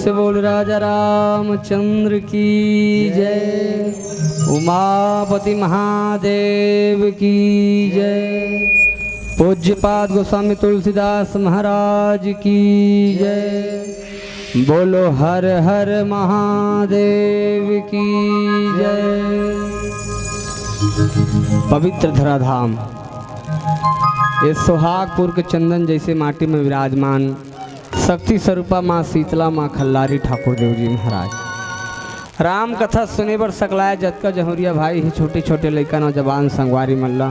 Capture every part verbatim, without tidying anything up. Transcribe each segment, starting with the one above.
से बोल राजा रामचंद्र की जय, उमापति महादेव की जय, पूज्यपाद गोस्वामी तुलसीदास महाराज की जय, बोलो हर हर महादेव की जय। पवित्र धराधाम, ये सोहागपुर के चंदन जैसे माटी में विराजमान शक्ति स्वरूपा माँ शीतला, माँ खल्लारी ठाकुर देव जी महाराज। राम कथा सुने बर सकलाय जतका जहुरिया भाई हे, छोटे छोटे लइका, नौजवान, संगवारी मन ला,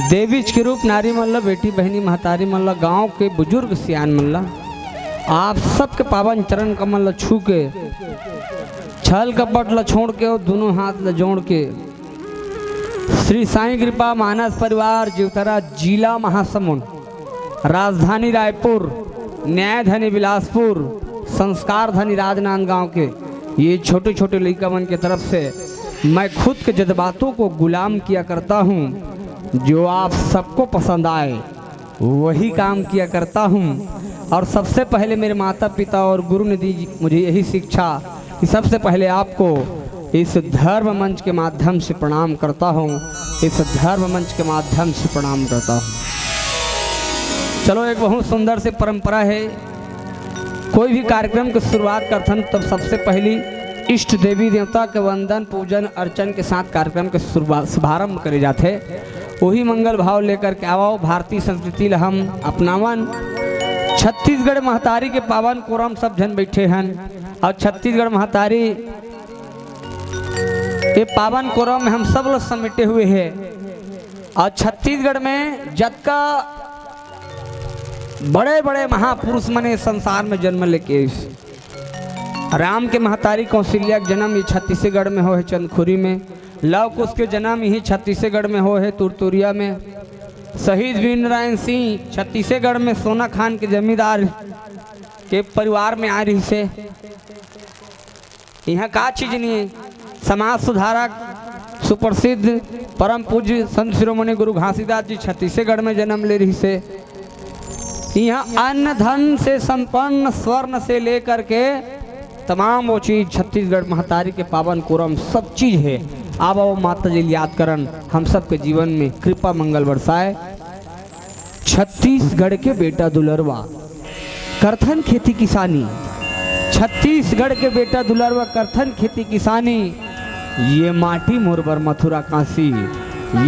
देवीच के रूप नारी मन ला, बेटी बहिनी महतारी मन ला, गांव के बुजुर्ग सियान मन ला, आप सबके पावन चरण कमल ला छू के, छल कपट ला छोड़ के और दोनों हाथ ला जोड़ के श्री साईं कृपा मानस परिवार, जिउतरा, जिला महासमुंद, राजधानी रायपुर, न्यायधनी बिलासपुर, संस्कार धनी राजनांदगांव के ये छोटे छोटे लइका मन के तरफ से मैं खुद के जज्बातों को गुलाम किया करता हूँ, जो आप सबको पसंद आए, वही काम किया करता हूँ। और सबसे पहले मेरे माता पिता और गुरु ने दी मुझे यही शिक्षा कि सबसे पहले आपको इस धर्म मंच के माध्यम से प्रणाम करता हूँ, इस धर्म मंच के माध्यम से प्रणाम करता हूँ। चलो, एक बहुत सुंदर सी परंपरा है, कोई भी कार्यक्रम की शुरुआत करथन तब सबसे पहली इष्ट देवी देवता के वंदन, पूजन, अर्चन के साथ कार्यक्रम के शुरुआत, शुभारंभ करे जाथे। वही मंगल भाव लेकर के आवो, भारतीय संस्कृति ला हम अपनावन। छत्तीसगढ़ महतारी के पावन कोरम सब झन बैठे हन, और छत्तीसगढ़ महतारी ये पावन कोरम में हम सब लोग समेटे हुए हैं। और छत्तीसगढ़ में जतका बड़े बड़े महापुरुष मने संसार में जन्म लेके आइस, राम के महतारी कौशल्या के जन्म ये छत्तीसगढ़ में हो है, चंदखुरी में। लव कुश के जन्म यही छत्तीसगढ़ में हो है, तुरतुरिया में। शहीद वीर नारायण सिंह छत्तीसगढ़ में सोना खान के जमींदार के परिवार में आ रही से। यहाँ का चीज नहीं है। समाज सुधारक, सुप्रसिद्ध परम पूज्य संत शिरोमणि गुरु घासीदास जी छत्तीसगढ़ में जन्म ले रही से। यहाँ अन्न धन से संपन्न, स्वर्ण से लेकर के तमाम वो चीज छत्तीसगढ़ महतारी के पावन कोरम सब चीज है। आवा वो माता जी याद करन, हम सबके जीवन में कृपा मंगल बरसाए। छत्तीसगढ़ के बेटा दुलरवा करथन खेती किसानी, छत्तीसगढ़ के बेटा दुलरवा करथन खेती किसानी। ये माटी मोर बर मथुरा काशी,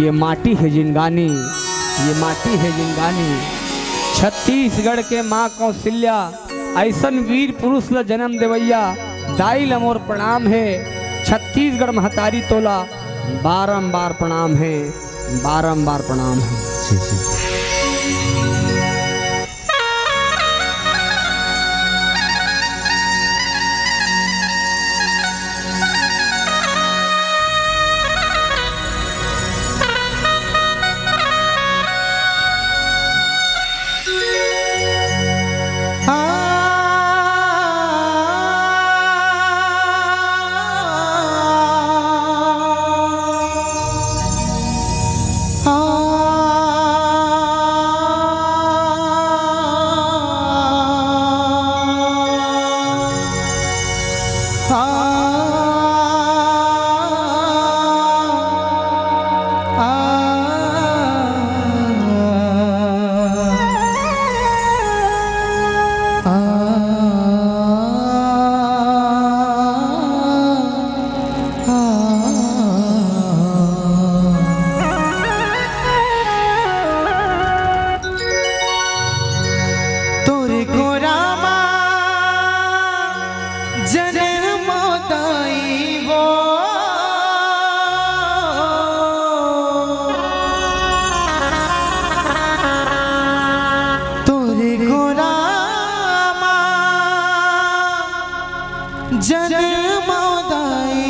ये माटी है जिनगानी, ये माटी है जिनगानी। छत्तीसगढ़ के माँ कौशल्या ऐसन वीर पुरुष ल जन्म देवैया दाई ल मोर प्रणाम हे। छत्तीसगढ़ महतारी तोला बारंबार प्रणाम हे, बारंबार प्रणाम हे। जी, जी। तोरे कोरा मा जन्म दाई वो। तोरे कोरा मा जन्म दाई,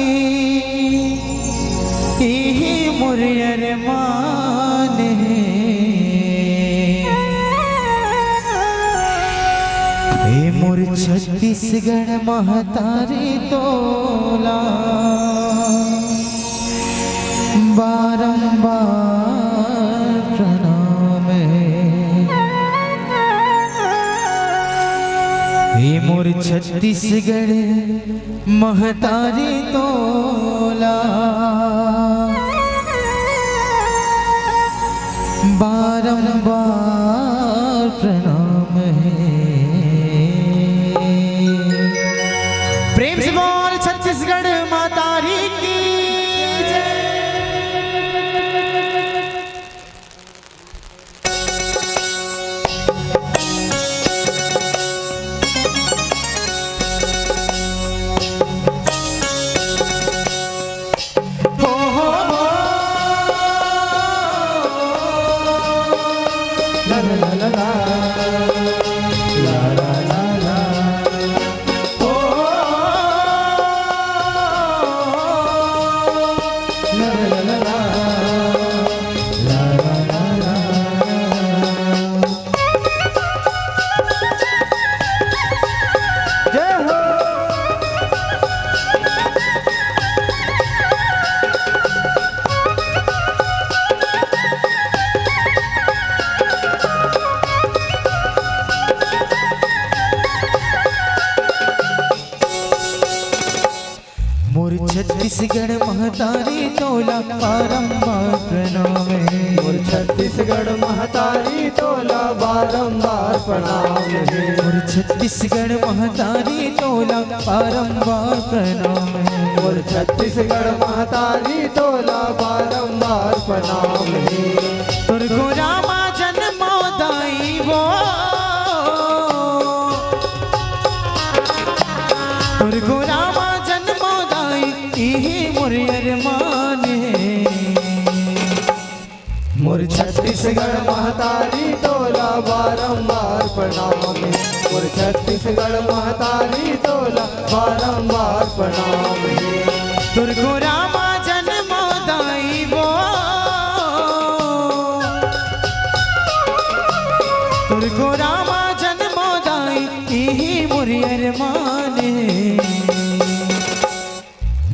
इही मोर अरमान हे। ए मोर छत्तीसगढ़ महतारी तोला बारंबार प्रणाम हे। ए मोर छत्तीसगढ़ महतारी तोला बारंबार प्रणाम हे। प्रेम से बोल छत्तीसगढ़ महतारी की जय। मोर छत्तीसगढ़ महतारी तोला बारंबार प्रणाम हे। मोर छत्तीसगढ़ महतारी तोला बारंबार प्रणाम हे। मोर छत्तीसगढ़ महतारी तोला बारंबार प्रणाम हे। मोर छत्तीसगढ़ महतारी तोला बारंबार प्रणाम हे। तोर गोरा मा जनमो दाई वो, तोर गोरा मा जनमो दाई, इही मोर अरमान हे। मोर छत्तीसगढ़ महतारी तोला बारंबार प्रणाम हे। मोर छत्तीसगढ़ महतारी तोला बारंबार प्रणाम हे। तोर गोरा मा जनमो दाई वो, तोर गोरा मा जनमो दाई, इही मोर अरमान हे।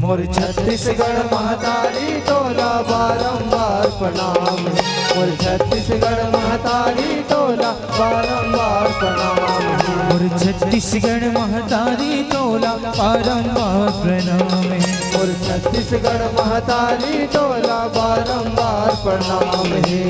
मोर छत्तीसगढ़ महतारी तोला बारंबार प्रणाम हे। मोर छत्तीसगढ़ महतारी तोला बारंबार प्रणाम हे। मोर छत्तीसगढ़ महतारी तोला बारंबार प्रणाम हे। मोर छत्तीसगढ़ महतारी तोला बारंबार प्रणाम हे।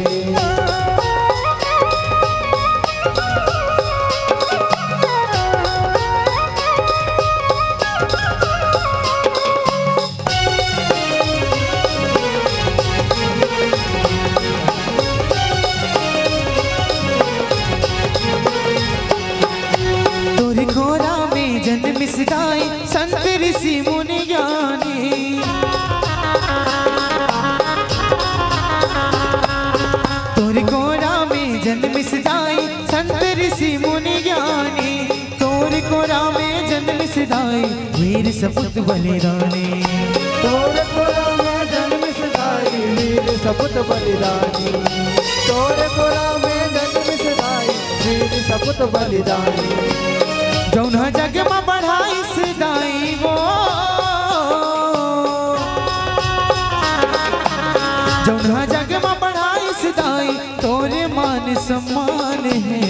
तोर गोरा में जनमिस दाई संत ऋषि मुनि ज्ञानी। तोर गोरा में जनमिस दाई संत ऋषि मुनि ज्ञानी। तोर गोरा में जनमिस दाई वीर सपूत बलिदानी। तोर गोरा में जनमिस दाई वीर सपूत बलिदानी। तोर गोरा में जनमिस दाई वीर सपूत बलिदानी। जउन ह जग म बढ़ाइस दाई वो, जउन ह जग म बढ़ाइस दाई, तोरे मान सम्मान हे।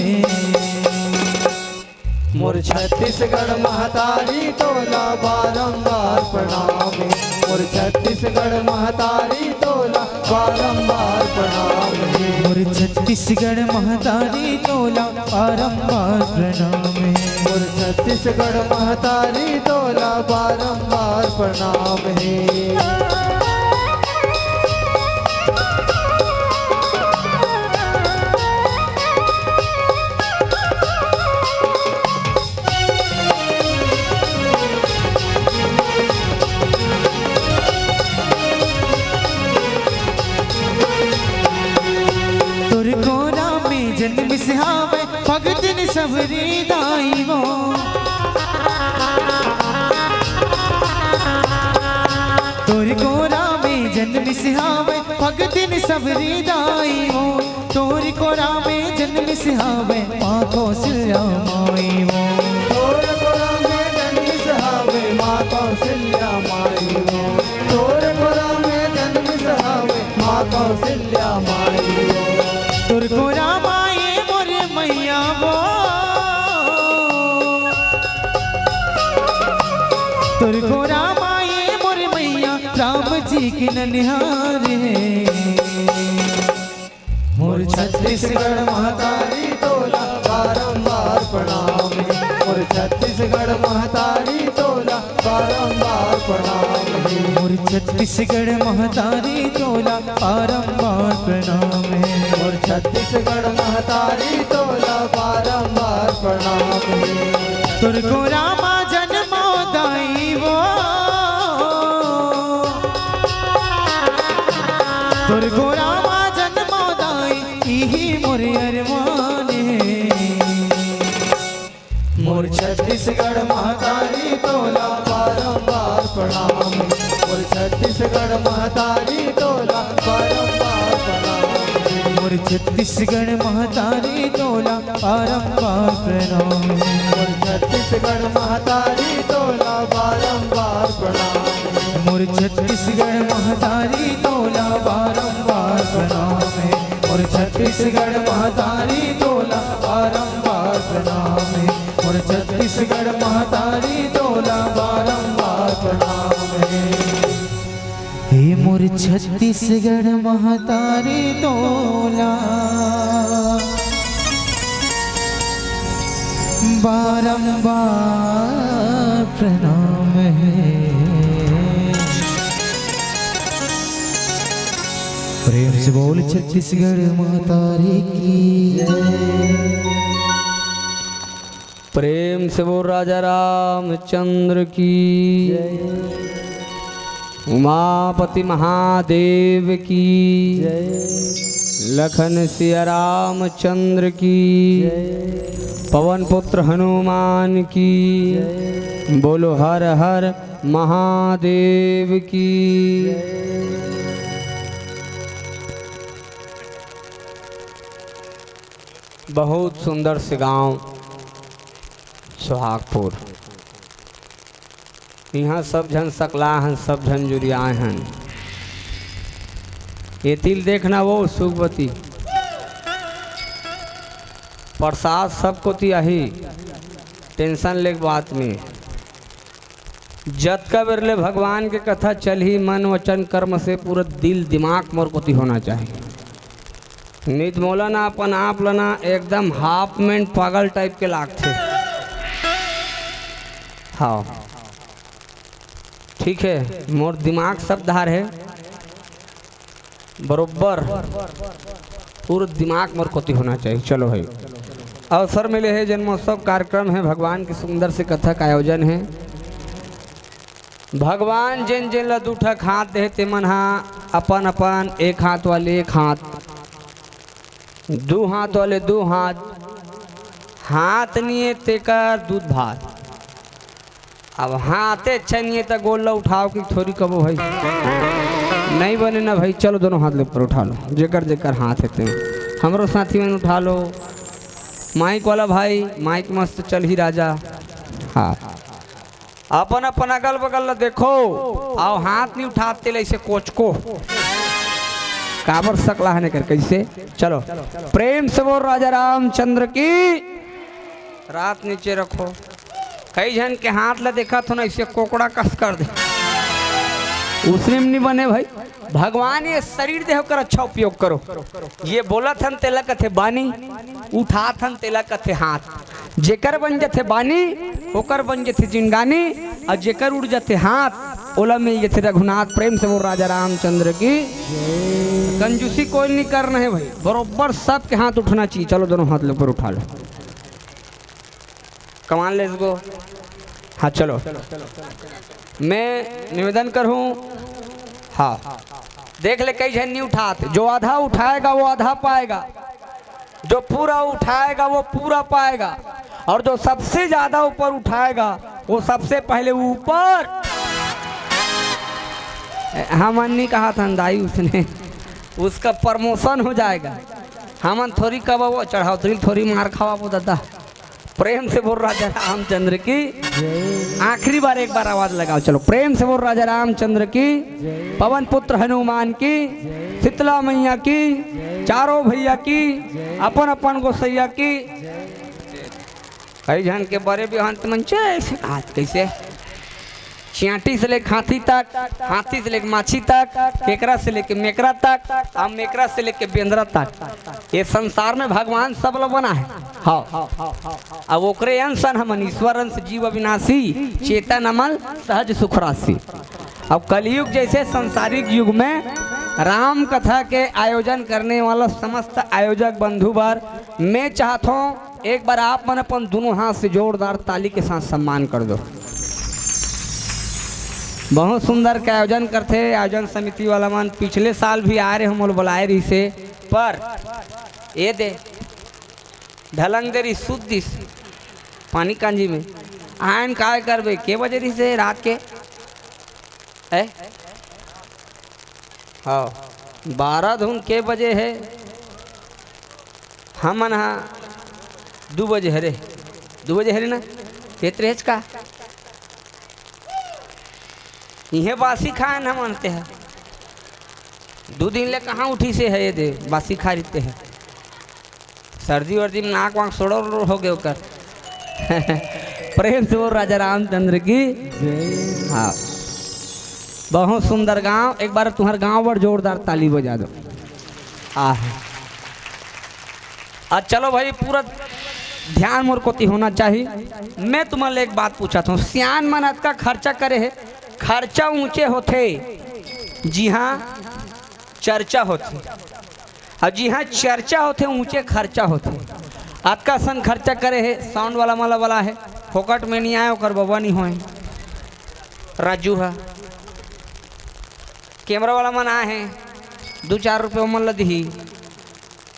मोर छत्तीसगढ़ महतारी तोला बारंबार प्रणाम हे। मोर छत्तीसगढ़ महतारी तोला बारंबार प्रणाम हे। मोर छत्तीसगढ़ महतारी तोला बारंबार प्रणाम हे। मोर छत्तीसगढ़ महतारी तोला बारंबार प्रणाम हे। तोर गोरा में जनमिस हावय भगतिन सबरी दाई वो। तोर गोरा में जनमिस हावय भगतिन सबरी दाई वो। तोर गोरा में जनमिस हावय माँ कौशल्या माई वो। तोर गोरा में जनमिस हावय माँ कौशल्या माई वो। तोर गोरा में जनमिस हावय माँ कौशल्या माई वो। तोर गोरा माई मोर मैया वो। की ननिहार हे। मोर छत्तीसगढ़ महतारी तोला बारंबार प्रणाम हे। मोर छत्तीसगढ़ महतारी तोला बारंबार प्रणाम हे। मोर छत्तीसगढ़ महतारी तोला बारंबार प्रणाम हे। मोर छत्तीसगढ़ महतारी तोला बारंबार प्रणाम हे। तोर गोरा मा जनमो दाई वो, तोर गोरा मा जनमो दाई, इही मोर अरमान हे। मोर छत्तीसगढ़ महतारी तोला बारंबार प्रणाम। मोर छत्तीसगढ़ महतारी तोला बारंबार प्रणाम। मोर छत्तीसगढ़ महतारी तोला बारंबार प्रणाम। मोर छत्तीसगढ़ महतारी तोला बारंबार प्रणाम। मोर छत्तीसगढ़ महतारी तोला बारंबार प्रणाम हे। मोर छत्तीसगढ़ महतारी तोला बारंबार प्रणाम हे। मोर छत्तीसगढ़ महतारी तोला बारंबार प्रणाम हे। हे मोर छत्तीसगढ़ महतारी तोला बारंबार प्रणाम हे। प्रेम से बोल छत्तीसगढ़ महतारी की जय। प्रेम से बोल राजा रामचंद्र की जय। उमापति महादेव की जय। लखन सिया रामचंद्र की जय। पवन पुत्र हनुमान की जय। बोलो हर हर महादेव की जय। बहुत सुंदर से गांव सुहागपुर। इहाँ सब झन सकला हन, सब झन जुरियाए हन। ये तिल देखना वो सुखवती, प्रसाद सब कोती आही, tension लेके बात नहीं। जतका बेर ले भगवान के कथा चलही, मन वचन कर्म से पूरा दिल दिमाग मोर कोती होना चाहिए। नित मोला ना अपन आप ला ना एकदम half man पागल type के लागथे। हाँ, ठीक है, मोर दिमाग सब धार है। बरोबर पूरा दिमाग मोर कोती होना चाहिए। चलो भाई, अवसर मिले है, जन्मोत्सव कार्यक्रम है, भगवान की सुंदर से कथा का आयोजन है। भगवान जेन जेन ला दू ठक हाथ दे, ते मन हा अपन अपन, एक हाथ वाले एक हाथ, दू हाथ वाले दू हाथ, हाथ निये तेकर दूध भात। अब हाथे अच्छा नहीं है तो गोड़ ला उठाओ कि थोड़ी कबो भाई। नहीं बने ना भाई, चलो दोनों हाथ ले ऊपर उठा लो, जेकर जेकर हाथ है ते। हमरो साथी मन उठा लो, माइक वाला भाई, माइक मस्त चल ही राजा। हाँ, अपन अपन अगल बगल ला देखो, आओ हाथ नहीं उठाते ले ऐसे कोचको। काबर सकला है कर कैसे? चलो, प्रेम से बोल राजा रामचंद्र की। रात नीचे रखो। कई झन के हाथ ला देखत हो ना, इसे कोकड़ा कस कर दे, उसने में नहीं बने भाई। भगवान ये शरीर देह कर अच्छा उपयोग करो। ये बोलत हन तेला कथे बानी, उठात हन तेला कथे हाथ। जेकर बन जथे बानी, ओकर बन जथे जिंदगानी, और जेकर उड़ जथे हाथ, ओला मिल जथे रघुनाथ। प्रेम से बोल राजा रामचंद्र की। कंजूसी कोई नहीं करना है भाई, बरोबर सबके हाथ उठना चाहिए। चलो दोनों हाथ ले ऊपर उठा लो। कमान लेस गो। हाँ, चलो, मैं निवेदन करूँ। हाँ, देख ले, कई झन नहीं उठात। जो आधा उठाएगा वो आधा पाएगा, जो पूरा उठाएगा वो पूरा पाएगा, और जो सबसे ज्यादा ऊपर उठाएगा वो सबसे पहले ऊपर। हमन नहीं कहा था दाई, उसने, उसका प्रमोशन हो जाएगा। हमन थोड़ी कबाबो चढ़ाओ, दिल थोड़ी मार खवाबो दादा। प्रेम से बोल राजा रामचंद्र की। आखिरी बार एक बार आवाज लगाओ, चलो। प्रेम से बोल राजा रामचंद्र की, पवन पुत्र हनुमान की, शीतला मैया की, चारों भैया की, अपन अपन गोसैया की। कई झन के बड़े भी हंत मन चे ऐसे हाथ कैसे चियांटी से लेके हाथी तक, हाथी से लेके माछी तक, केकरा से लेके मेकरा तक, अउ मेकरा से लेके बेंदरा तक, ये संसार में भगवान सब ला बनाए। हाँ, अब ओकरे अंश हन हमन, ईश्वर अंश जीव अविनाशी, चेतन अमल सहज सुख राशि। अब कलयुग जैसे सांसारिक युग में राम कथा के आयोजन करने वाला समस्त आयोजक बंधु बर मैं चाहत हूँ, एक बार आप मन अपन दोनों हाथ से जोरदार ताली के साथ सम्मान कर दो। बहुत सुंदर के आयोजन करथे आयोजन समिति वाला मन। पिछले साल भी आए रहे, मोला बुलाए रहिसे, पर ये दे ढलंग दे रही सुत दिस पानी कांजी में। आयन काय करबे, के बजे रहिसे रात के? है? हाँ, बारह धुन के बजे है? हमन हा दू बजे हरे, दू बजे हरे ना? खेत रहेच का? इहे बासी खाए न हमन ते ह। दू दिन ले कहाँ उठिसे है ये दे, बासी खा रहिते है। सर्दी वर्दी में नाक वाक सोड़ो हो गए ओकर। प्रेम से बोल राजा रामचंद्र की। हाँ, बहुत सुंदर गांव। एक बार तुम्हार गांव बर जोरदार ताली बजा दो। आह, आ चलो भाई, पूरा ध्यान मोर कोती होना चाहिए। मैं तुमन ले एक बात पूछत हूँ, सियान मन अतका खर्चा करे है, खर्चा ऊंचे होथे जिहाँ चर्चा होथे, अउ जिहाँ चर्चा होथे ऊंचे खर्चा होथे। अतका सन खर्चा करे है, साउंड वाला मन ला बलाए है, फोकट में नहीं आए, ओकर बबा नहीं होए, राजू हा, कैमरा वाला मन आए हैं, दू चार रुपये ओमन ला दिही।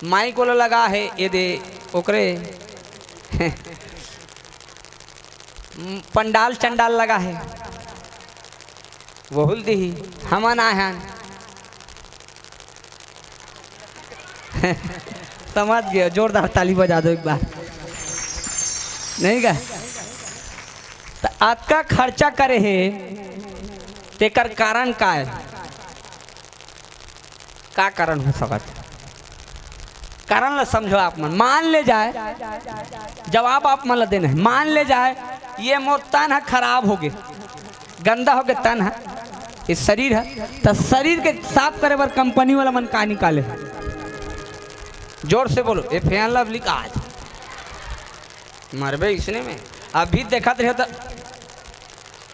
माइक वाला लगा है, ये दे ओकरे पंडाल चंडाल लगा है, वहुल दिही। हमन आए हैं। समझ गए, जोरदार ताली बजा दो एक बार। नहीं का? त अतका खर्चा करे हे, तेकर कारण का है? का कारण हो सकत हे? कारण ला समझो आप मन। मान ले जाए, जवाब आप मन ला देना है। मान ले जाए, ये मोर तन ह खराब हो गे, गंदा हो गे तन ह, ये शरीर ह, त शरीर के साफ करे बर कंपनी वाला मन का निकाले? जोर से बोलो, ये फेयर लवली का आज मरबे इसने में। अभी देखत रहे तो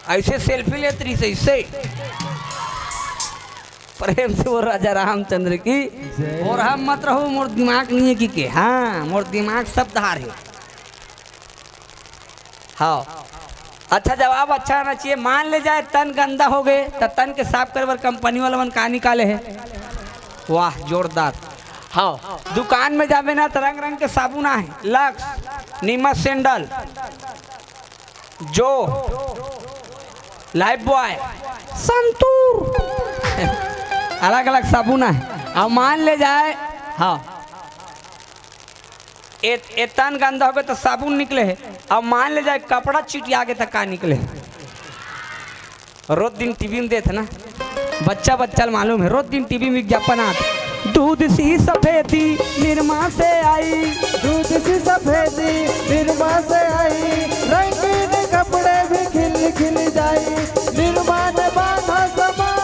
ऐसे सेल्फी लेत रही से, इससे। प्रेम से बोल राजा रामचंद्र की। जय। और हम मत रहू, मोर दिमाग नहीं है कि के। हाँ, मोर दिमाग सब धार है। हाँ, अच्छा, जवाब अच्छा आना चाहिए। मान ले जाए तन गंदा हो गए, त तन के साफ करे बर कंपनी वाला मन का निकाले है? वाह, जोरदार। हाँ, दुकान में जाबे ना, त रंग रंग के साबुन आहे, लक्स, निरमा, सैंडल, जो, लाइफ बॉय, संतूर, अलग अलग साबुन आहे। अब मान ले जाए, हाँ, ए, ए तन गंदा हो गए तो साबुन निकले है। अब मान ले जाए कपड़ा चिटिया गए तो का निकले है? रोज दिन टीवी में देत ना, बच्चा बच्चा ल मालूम है, रोज दिन टीवी में विज्ञापन आत, दूध सी सफेदी निरमा से आई। दूध सी सफेदी निरमा से आई, रंगीन कपड़े भी खिल खिल जाई। निरमा ने बांधा सामान,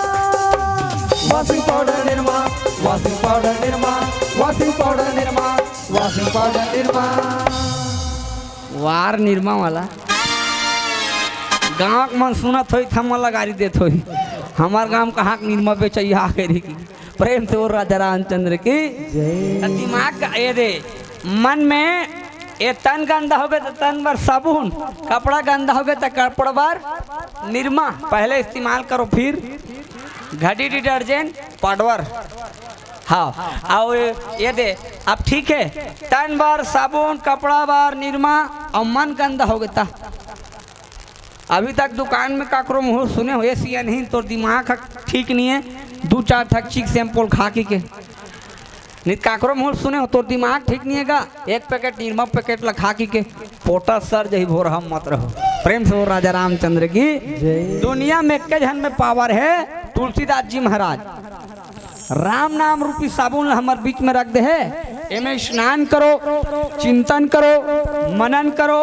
washing powder Nirma, washing powder Nirma, washing powder Nirma, washing powder Nirma. वार निरमा वाला गांव के मन सुनत होई, थम्मा लगारी देत होई, हमार गांव कहाँ के निरमा बेचैया आ गए रही। प्रेम से बोल राजा रामचंद्र की। जय। त दिमाग का ये दे, मन में ये तन गंदा हो गए तो तन बर साबुन, कपड़ा गंदा हो गए तो कपड़ा बर निरमा पहले इस्तेमाल करो, फिर घड़ी डिटर्जेंट पाउडर। हाँ, आओ ये, ये दे, अब ठीक है, तन बर साबुन, कपड़ा बर निरमा, और मन गंदा हो गए ता। अभी तक दुकान में काकरो मुँह सुने हो, ये सिया नहीं, तोर दिमाग ह ठीक नहीं है, दू चार ठक चिक सैंपल खा की के। नहीं काकरो मुँह सुने हो, तोर दिमाग ठीक नहीं है गा, एक पैकेट निरमा पैकेट ला खा की के पोटा सर जही भोर हम मत रहो। प्रेम से बोल राजा रामचंद्र की। जय। दुनिया में एक झन में पावर है, तुलसीदास जी महाराज। राम नाम रूपी साबुन ला हमर बीच में रख दे है, एमे स्नान करो, चिंतन करो, मनन करो,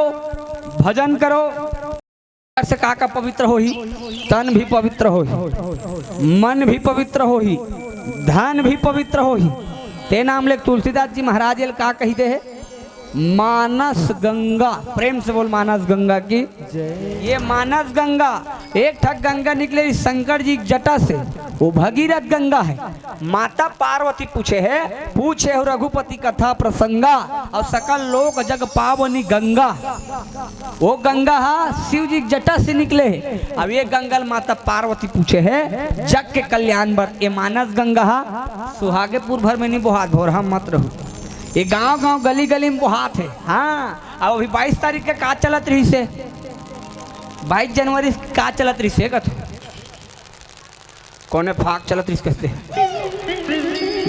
भजन करो। से का का पवित्र होही? तन भी पवित्र होही, मन भी पवित्र होही, धन भी पवित्र होही। ते नाम ले तुलसीदास जी महाराज एला का कहि दे हे? मानस गंगा। प्रेम से बोल, मानस गंगा की। ये मानस गंगा, एक ठक गंगा निकले शंकर जी के जटा से, वो भगीरथ गंगा है। माता पार्वती पूछे हे, पूछे हो रघुपति कथा प्रसंगा, अउ सकल लोक जग पावनी गंगा। वो गंगा हा शिव जी के जटा से निकले हे। अब ये गंगा ल माता पार्वती पूछे हे जग के कल्याण बर। ये मानस गंगा हा सुहागेपुर भर में नहीं बोहात, भोरहा मत रहू। ये गांव गांव गली गली में बोहात हे। हाँ, अब अभी बाईस तारीख के का चलत रहिस हे? बाईस जनवरी के का चलत रहिस हे कथो? कोने फाक चलत रहिस कहिथे?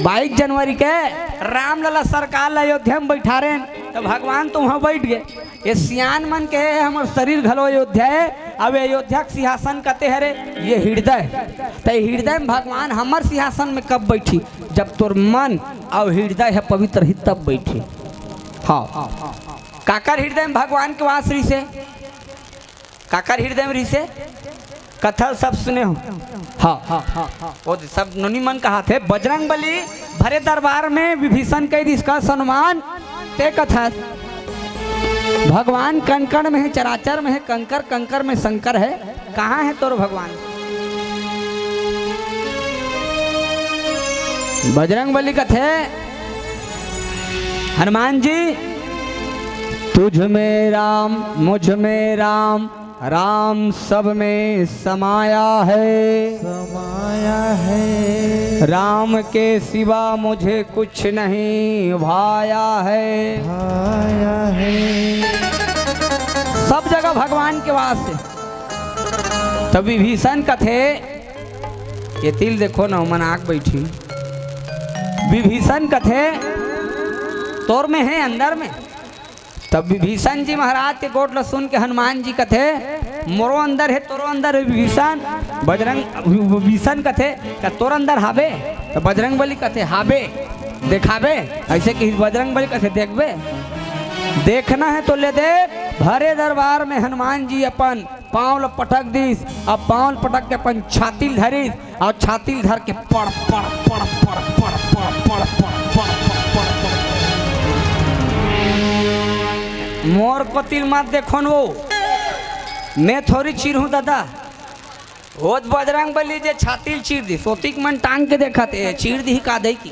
बाईस जनवरी के रामलला सरकार ल अयोध्या में बैठारेन, त भगवान तो वहां बैठ गे। ये सियान मन के हे, हमर शरीर घलो अयोध्या हे। अब ये अयोध्या के सिंहासन कते हरे? ये हृदय। त ये हृदय में भगवान हमर सिंहासन में कब बैठी? जब तोर मन अउ हृदय ह पवित्र ही तब बैठी। हाँ, काकर हृदय में भगवान के वास रहिस हे? काकर हृदय में रहिस हे? कथा सब सुने हो? हाँ, हाँ, हाँ, हाँ। वो तो सब नोनी मन कहाथे, बजरंग बली भरे दरबार में विभीषण कहि दिस का सम्मान, ते कथा। भगवान कण कण में हे, चराचर में हे, कंकर कंकर में शंकर हे। कहाँ हे तोर भगवान? बजरंग बली कथे, हनुमान जी, तुझ में राम, मुझ में राम, राम सब में समाया है। समाया है। राम के सिवा मुझे कुछ नहीं भाया है। भाया है। सब जगह भगवान के वास हे। तब विभीषण कथे, ये तिल देखो ना, मन आग बैठी। विभीषण कथे, तोर में हे, अंदर में। तब विभीषण जी महाराज के गोठ ल सुन के हनुमान जी कथे, मोरो अंदर हे, तोरो अंदर हे विभीषण। बजरंग विभीषण कथे, का तोर अंदर हाबे? त बजरंग बली कथे, हाबे, देखाबे? ऐसे कि बजरंग बली कथे, देखबे? देखना है तो ले देख। भरे दरबार में हनुमान जी अपन पांव ल पटक दिस, अब पांव ल पटक के अपन छाती ल धरिस, अउ छाती ल धर के पड़, पड़, पड़। मोर कोति ल मत देखो न वो, मैं थोरी चीरहूं दादा। वो त बजरंग बली जे छाती ल चीर दिस, ओतिक मन टांग के देखत हे, चीर दिही का दई कि।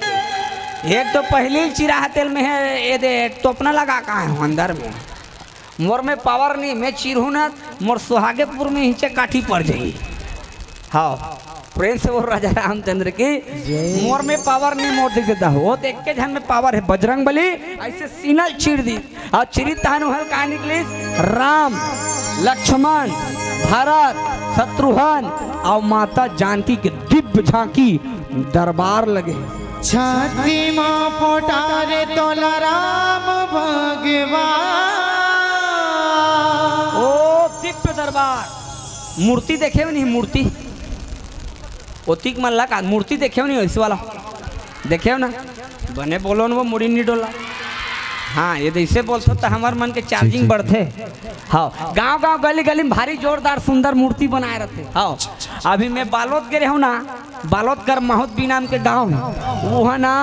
एक तो पहिली ल चिराहे तेल में हे, ये दे तोपना लगा का हे अंदर में। मोर में पावर नहीं, मैं चीरहूं ना, मोर सुहागेपुर में हिचे काठी पड़ जाही। हाँ, प्रेम से बोल राजा रामचंद्र की। मोर में पावर नहीं, मोर दिख देता हो, तो एक के झन में पावर हे, बजरंग बली। ऐसे सीना ल चीर दिस, अउ चीरिस तहान उहां ले का निकलिस? राम, लक्ष्मण, भरत, शत्रुघ्न अउ माता जानकी के दिव्य झांकी दरबार लगे। छाती मा पोटारे तोला राम भगवान। ओ दिव्य दरबार, मूर्ति देखे हो नहीं, मूर्ति। ओतिक मन ला का मूर्ति देखे हो नहीं, ऐसे वाला देखे हो ना? बने बोलो न, वो मुड़ी नहीं डोला। हाँ, ये तो ऐसे बोलथो त हमर मन के चार्जिंग बढ़थे। हाँ, गांव गांव गली गली में भारी जोरदार सुंदर मूर्ति बनाए रहथे। हाँ, अभी मैं बालोद गे रहेंव ना, बालोद कर माहुत बीनाम के गांव हे, वहाँ ना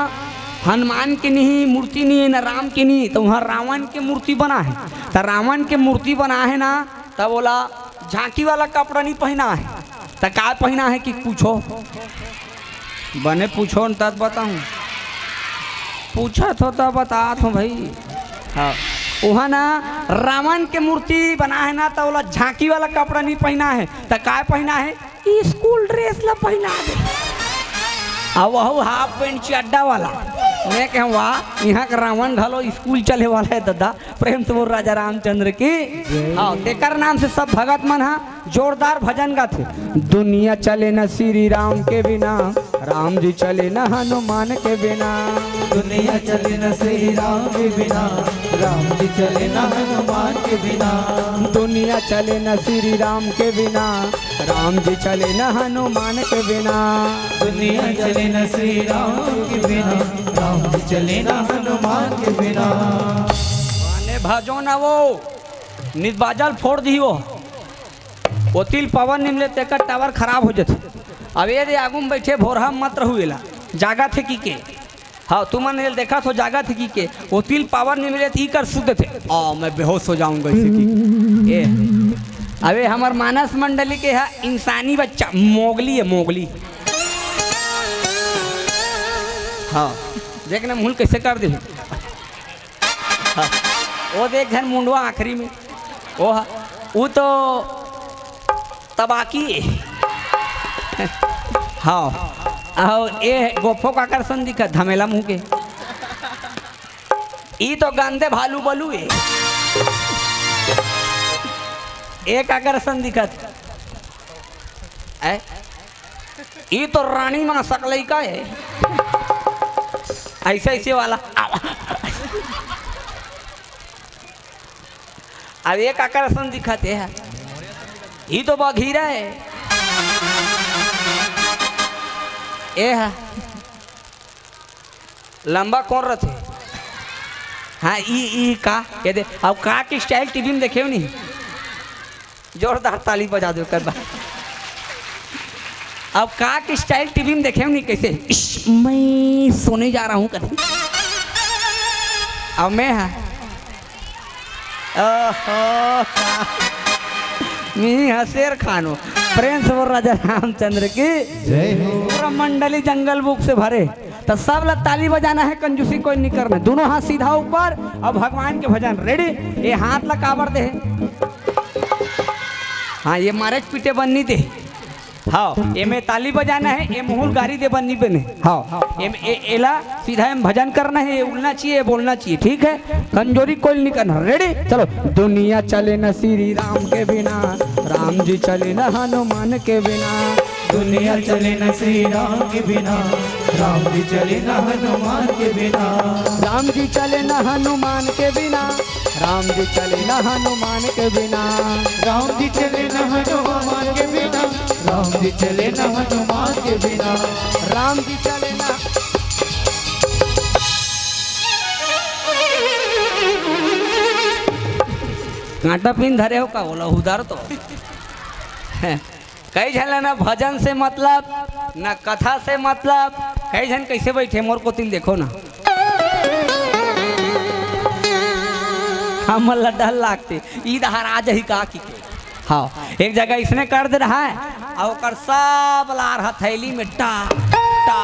हनुमान के नहीं मूर्ति नहीं हे, ना राम के नहीं, तो वहाँ रावण के मूर्ति बना हे। तो रावण के मूर्ति बना हे ना, तब ओला झांकी वाला कपड़ा नहीं पहिना हे, त का पहिना हे कि पूछो? बने पूछो न, तब बताहूं। पूछत हो त बतात हों भाई। हाँ, उहाँ ना रावण के मूर्ति बना हे ना, त ओला झांकी वाला कपड़ा नहीं पहिना हे, त का पहिना हे? स्कूल ड्रेस ला पहिना दे। अब वहू हाफ पैंट चड्डा वाला। मैं कहूँ, वाह, इहाँ के रावण घलो स्कूल चले वाला हे दादा। प्रेम से बोल राजा रामचंद्र की। हाँ, तेकर नाम से सब भगत मन हा जोरदार भजन गाथे। दुनिया चले न श्री राम के बिना, राम जी चले न हनुमान के बिना। दुनिया चले न श्री राम के बिना, राम जी चले न हनुमान के बिना। दुनिया चले न श्री राम के बिना, राम जी चले न हनुमान के बिना। दुनिया चले न श्री राम के बिना, राम जी चले न हनुमान के बिना। माने भजो ना वो, नित बाजा ल फोड़ दिही वो। ओती ल पावर नइ मिले तेकर टावर खराब हो जाथे। अब ये दे आगू में बैठे भोरहा मत रहू एला, जागथे कि के? हाँ, तुमन एला देखत हो जागथे कि के? ओती ल पावर नइ मिले त ई कर सुत देथे, आ मैं बेहोश हो जाऊंगा इसे कि। ए, अबे हमर मानस मंडली के हा इंसानी बच्चा मोगली है, मोगली। हाँ, देख ना मुंह ल कइसे कर दे। हाँ, वो देख झन मुंडवा आखिरी में, वो हा, वो तो तबाकी। हाँ, अउ ए गोफो काकर सन दिखत, धमेला मुंह के। ई तो गंदे भालू बलू ए। ए काकर सन दिखत? ए? ई तो रानी माँ सकलई का ए। ऐसे ऐसे वाला। अब ये काकर असन दिखत हे? ई तो बघीरा हे। ए हा। लंबा कोन रथे? हाँ, ई, ई का? ये दे, अब का के style टीवी में देखे हो नहीं? जोरदार ताली बजा दो कर बा। अब का के style टीवी में देखे हो नहीं कैसे? इश, मैं सोने जा रहा हूँ कर। अब मैं हा। ओहो, मी हा शेर खान हो। प्रेम से बोल राजा रामचंद्र की। जय हो। पूरा मंडली जंगल बुक से भरे, तो सब ला ताली बजाना है, कंजूसी कोई नहीं करना है। दोनों हाथ सीधा ऊपर और भगवान के भजन। रेडी? ये हाथ ला काबर दे है। हाँ, ये मारे पीटे बन नहीं दे। हाँ, एमे ताली बजाना है, ए मुहुल गारी दे बन नहीं बने। हाँ, एम, ए, एला सीधा एम भजन करना है, ये उड़ना चाहिए, ये बोलना चाहिए, ठीक है? कंजूसी कोई नहीं करना। रेडी? चलो। दुनिया चले न श्री राम के बिना, राम जी चले न हनुमान के बिना। दुनिया चले न श्री राम के बिना, राम जी चले न हनुमान के बिना। राम जी चले न हनुमान के बिना, राम जी चले न हनुमान के बिना। राम जी चले न हनुमान के बिना, राम जी चले न हनुमान के बिना। राम जी चले न। कांटा पिन धरे हो का बोला उधार तो। कई झन ला ना भजन से मतलब, ना कथा से मतलब। कई झन कैसे बैठे मोर कोतिन देखो ना। हमन ला डर लागथे, ई डहर आ जाही का कि। हाँ, एक जगह इसने कर दे रहा है, और ओकर सब लार हथैली में टा, टा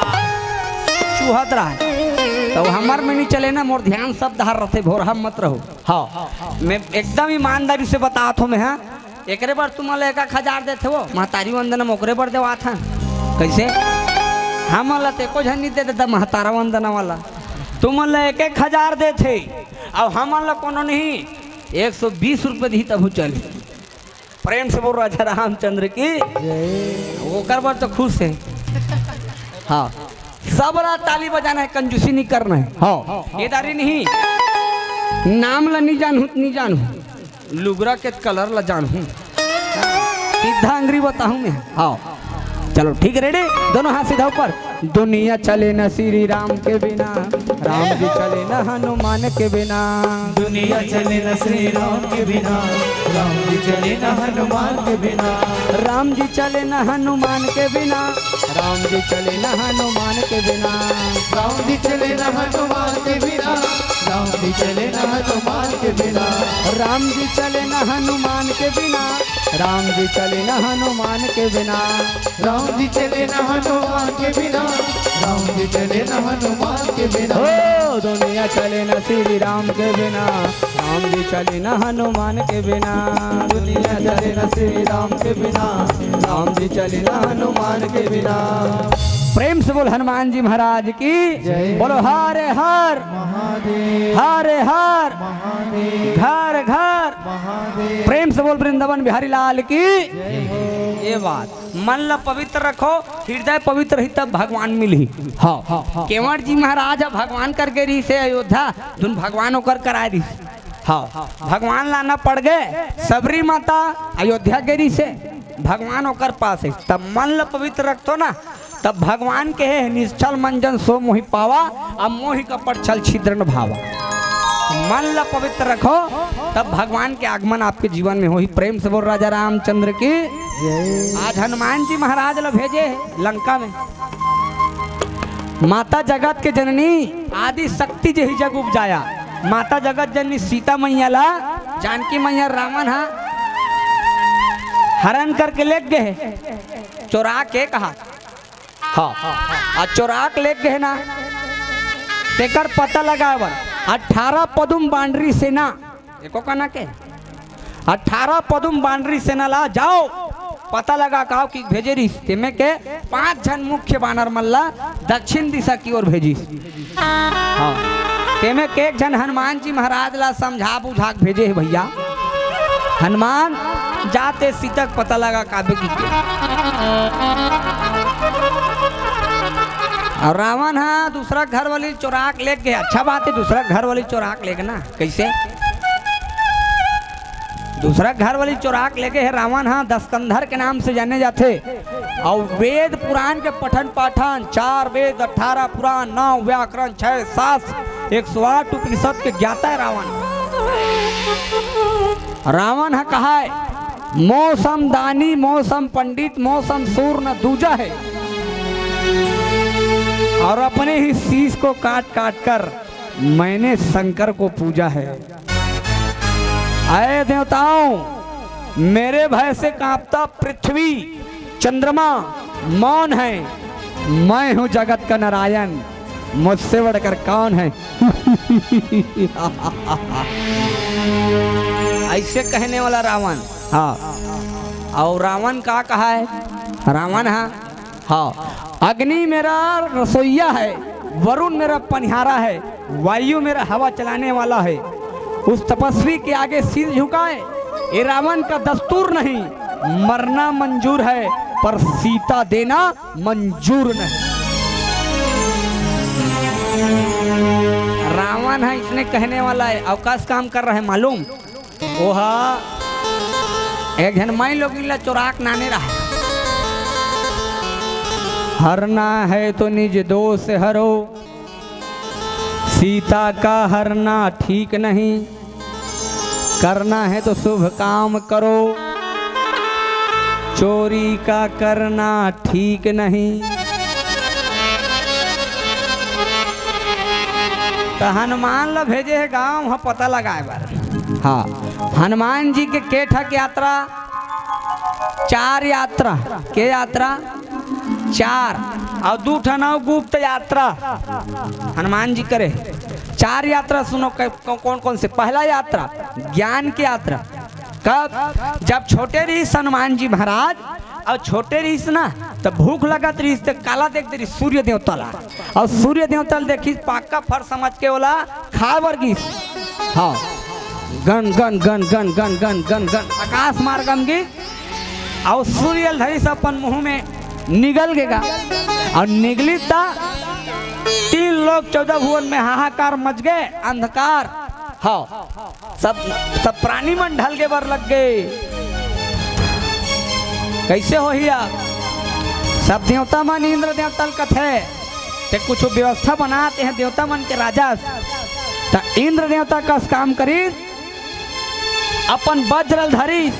चुहत रहा है। तो हमर में नहीं चले ना, मोर ध्यान सब डहर रथे, भोरहा मत रहो। हाँ, मैं एकदम ईमानदारी से बतात हूँ मैं, हाँ। एकरे बर तुमन ला एक एक हजार देथे वो, महतारी वंदना म ओकरे बर देवात हन। कैसे? हमन ला ते एको झन नहीं दे देता महतारा वंदना वाला। तुमन ला एक एक हजार देथे, अब हमन ला कोनो नहीं, एक सौ बीस रुपये दी तभू चल। प्रेम से बोल राजा रामचंद्र की। जय। ओकर बर तो खुश है। हाँ, सब ला ताली बजाना है, कंजूसी नहीं करना है। हाँ, ये दारी नहीं, नाम ला नहीं जानू, नहीं जानू। लुगरा के कलर ला जानहूं, सीधा अंगरी बताहूं मैं। हाँ, चलो ठीक, रेडी, दोनों हाथ सीधा ऊपर। दुनिया चले न श्री राम के बिना, राम जी चले न हनुमान के बिना। दुनिया चले न श्री राम के बिना, राम जी चले न हनुमान के बिना। राम जी चले न हनुमान के बिना, राम जी चले न हनुमान के बिना। राम जी चले न हनुमान के बिना, राम जी चले न हनुमान के बिना। राम जी चले न हनुमान के बिना, राम जी चले न हनुमान के बिना। राम जी चले न हनुमान के बिना, राम जी चले न हनुमान के बिना। ओ, दुनिया चले न श्री राम के बिना, राम जी चले न हनुमान के बिना। दुनिया चले न श्री राम के बिना, राम जी चले न हनुमान के बिना। प्रेम से बोल हनुमान जी महाराज की। जय। बोलो हर हर महादेव। हर हर महादेव। घर घर महादेव। प्रेम से बोल वृंदावन बिहारी लाल की। जय हो। ये बात, मन ला पवित्र रखो, हृदय पवित्र ही तब भगवान मिलही। हाँ, हाँ, हाँ। केवट जी महाराज ह भगवान कर गे रहिस हे अयोध्या, धुन भगवान ओकर कराए रहिस। हाँ, भगवान लाना पड़ गे, सबरी माता अयोध्या गे रहिस हे, भगवान ओकर पास हे। तब मन ला पवित्र रखतो ना, तब भगवान के हे, "निश्छल मन जन सो मोहि पावा, अब मोहि कपट छल छिद्र न भावा।" मन ला पवित्र रखो, तब भगवान के आगमन आपके जीवन में होही। प्रेम से बोल राजा रामचंद्र की। आज हनुमान जी महाराज ला भेजे हे लंका में। माता जगत के जननी आदि शक्ति जेही जग उपजाया। माता जगत जननी सीता मैया ला जानकी मैया रावण हा हरण करके लेग गे हे, चोरा के कहा। हाँ, आ चोरा के लेग गे हे ना, तेकर पता लगाए बर अठारह पदुम बांडरी सेना, एको कना के अठारह पदुम बांडरी सेना ला जाओ, पता लगा के आओ कि भेजे रिहिस। तेमे के पांच झन मुख्य बानर मन ला दक्षिण दिशा की ओर भेजिस। हाँ, तेमे के एक झन हनुमान जी महाराज ला समझा बुझा के भेजे हे भैया। हनुमान जाते सीता के पता लगा काबे की के। और रावण हा दूसरा घर वाली चोरा के लेग गे। अच्छा बात हे, दूसरा घर वाली चोरा के लेग ना। कैसे? दूसरा घर वाली चोरा के लेगे हे। रावण हा दस्कंधर के नाम से जाने जाथे। और वेद पुराण के पठन पाठन, चार वेद, अठारह पुराण, नौ व्याकरण, छह शास्त्र, एक सौ आठ उपनिषद के ज्ञाता हे रावण। रावण हा कहा हे, मो सम दानी, मो सम पंडित, मो सम सूर न दूजा हे। और अपने ही शीश को काट काट कर मैंने शंकर को पूजा है। अय देवताओं, मेरे भय से कांपता पृथ्वी, चंद्रमा मौन है। मैं हूँ जगत का नारायण, मुझसे बढ़कर कौन है? ऐसे कहने वाला रावण। हाँ, और रावण का कहा है? रावण, हाँ, हाँ, अग्नि मेरा रसोइया है, वरुण मेरा पनिहारा है, वायु मेरा हवा चलाने वाला है। उस तपस्वी के आगे सिर झुकाए, ये रावण का दस्तूर नहीं। मरना मंजूर है, पर सीता देना मंजूर नहीं। रावण है, इसने कहने वाला है, अवकाश काम कर रहा है मालूम। ओहा एक झन माई लोगिन ला चोराक नाने रहा। हरना है तो निज दोष हरो, सीता का हरना ठीक नहीं। करना है तो शुभ काम करो, चोरी का करना ठीक नहीं। त हनुमान ला भेजे हे गांव ह पता लगाए बर। हाँ, हनुमान जी के के ठक यात्रा? चार यात्रा। के यात्रा? चार। और दू ठन अउ गुप्त यात्रा हनुमान जी करे। चार यात्रा सुनो, क-, कौन कौन से? पहला यात्रा ज्ञान की यात्रा। कब? जब छोटे रहिस हनुमान जी महाराज, अउ छोटे रहिस ना, त भूख लगत रहिस, त काला देखत रहिस? सूर्य देवता ला। अउ सूर्य देवता ला देखिस, पाका फर समझ के ओला खाए बर गिस। हाँ, गन गन गन गन गन गन गन गन आकाश मार्गम गिस, अउ सूर्य ला धरिस अपन मुंह में, निगल गे गा। अउ निगलिस त तीन लोक चौदह भुवन में हाहाकार मच गे, अंधकार। हाँ, सब, सब प्राणी मन ढलगे बर लग गे। कैसे होही अब? सब देवता मन इंद्र देवता ल कथे, ते कुछ व्यवस्था बना, ते ह देवता मन के राजा अस। त इंद्र देवता कस काम करिस, अपन वज्र ल धरिस,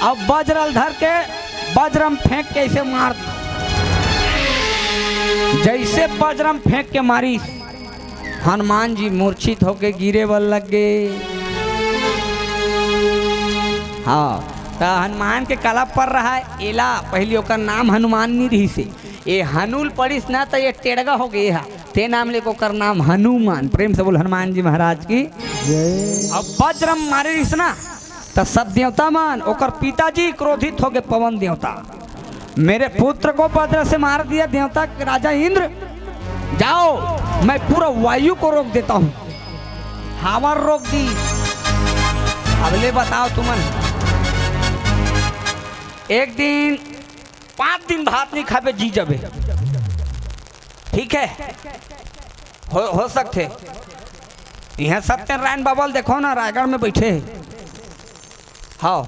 अउ वज्र ल धर के वज्र म फेंक के ऐसे मार दिस। जैसे वज्र म फेंक के मारिस, हनुमान जी मूर्छित होके गिरे बर लग गे। हाँ, त हनुमान के कला पर रहा है एला, पहली ओकर नाम हनुमान नी रहिस हे। ए हनुल पड़िस ना, त ए टेड़गा हो गे हा, ते नाम लेके ओकर नाम हनुमान। प्रेम से बोल हनुमान जी महाराज की। अब वज्र मारे रिहिस ना, त सब देवता मन, ओकर पिताजी क्रोधित हो गए, पवन देवता, मेरे पुत्र को वज्र से मार दिया देवता के राजा इंद्र, जाओ, मैं पूरा वायु को रोक देता हूँ। हवा रोक दी। अब ले बताओ तुमन, एक दिन, पांच दिन भात नहीं खाबे, जी जाबे, ठीक है, हो, हो सकथे। इहाँ सत्यनारायण बाबा ल देखो ना, रायगढ़ में बैठे हे। हाँ,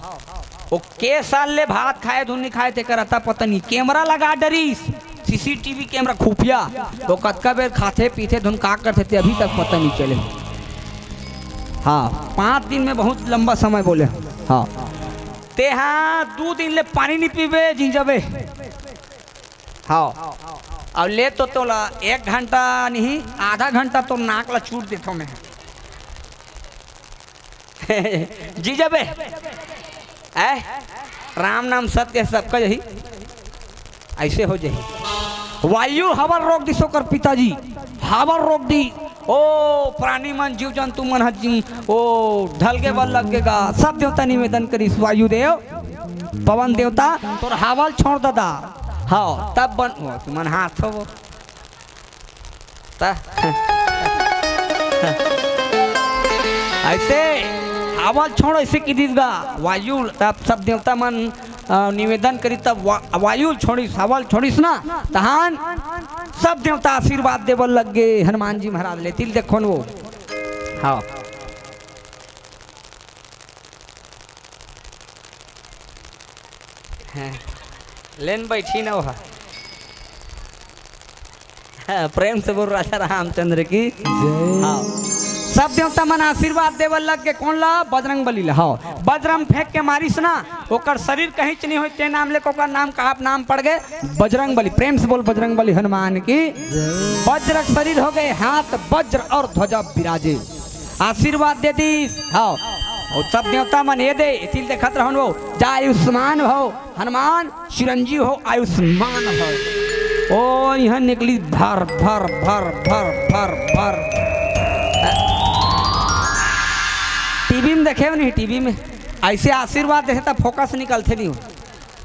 वो के साल ले भात खाए धुन नहीं खाए, तेकर अता पता नहीं। कैमरा लगा डरिस, सीसीटीवी कैमरा खुफिया, वो कतका बेर खाथे पीथे धुन का करथे, ते अभी तक पता नहीं चले। हाँ, पाँच दिन में बहुत लंबा समय बोले। हाँ, तेहा दू दिन ले पानी नहीं पीबे, जिंजबे। हाँ, अब ले तो तोला एक घंटा नहीं, आधा घंटा तो नाक ला चूट देथो मैं। जी जबे, ऐ, राम नाम सत्य है, सबका यही ऐसे हो जाही। वायु हवा ल रोक दिस ओकर पिताजी, हवा ल रोक दिस। ओ प्राणी मन, जीव जंतु मन ह जिन, ओ ढलगे बर लग गे गा। सब देवता निवेदन करिस, वायु देव, पवन देवता, तोर हवा ल छोड़ ददा। हाँ, तब बन, ओ, तुमन हाथ हो। त ऐसे हवा ल छोड़, ऐसे कि दिस गा वायु, तब सब देवता मन, अ, निवेदन करिस, तब वा-, वायु ल छोड़िस, हवा ल छोड़िस ना, तहान सब देवता आशीर्वाद देबर लग गे हनुमान जी महाराज ले। तिल देखो न वो। हाँ। हैं। लेन बैठी न वो। हाँ, प्रेम से बोल राजा रामचंद्र की। जय। हाँ। सब देवता मन आशीर्वाद देवल लग के, कौन ला? बजरंग बली ला। हाँ। बजरंग फेंक के मारिस ना, ओकर शरीर कहीं च नहीं होय, ते नाम लेके ओकर नाम कहाँ नाम पड़ गए? बजरंग बली। प्रेम से बोल बजरंग बली हनुमान की। जय। वज्र शरीर हो गए, हाथ वज्र और ध्वजा विराजे। आशीर्वाद दे दिस। हाँ। और सब देवता मन ये दे, तिल देखत रहन वो, जा आयुष्मान भव, हनुमान चिरंजीव हो, आयुष्मान भव। ओ, यहाँ निकली भर, भर, भर, भर, भर, भर। टीवी में देखे हो नहीं, टीवी में ऐसे आशीर्वाद देथे तब फोकस निकलथे नहीं हो।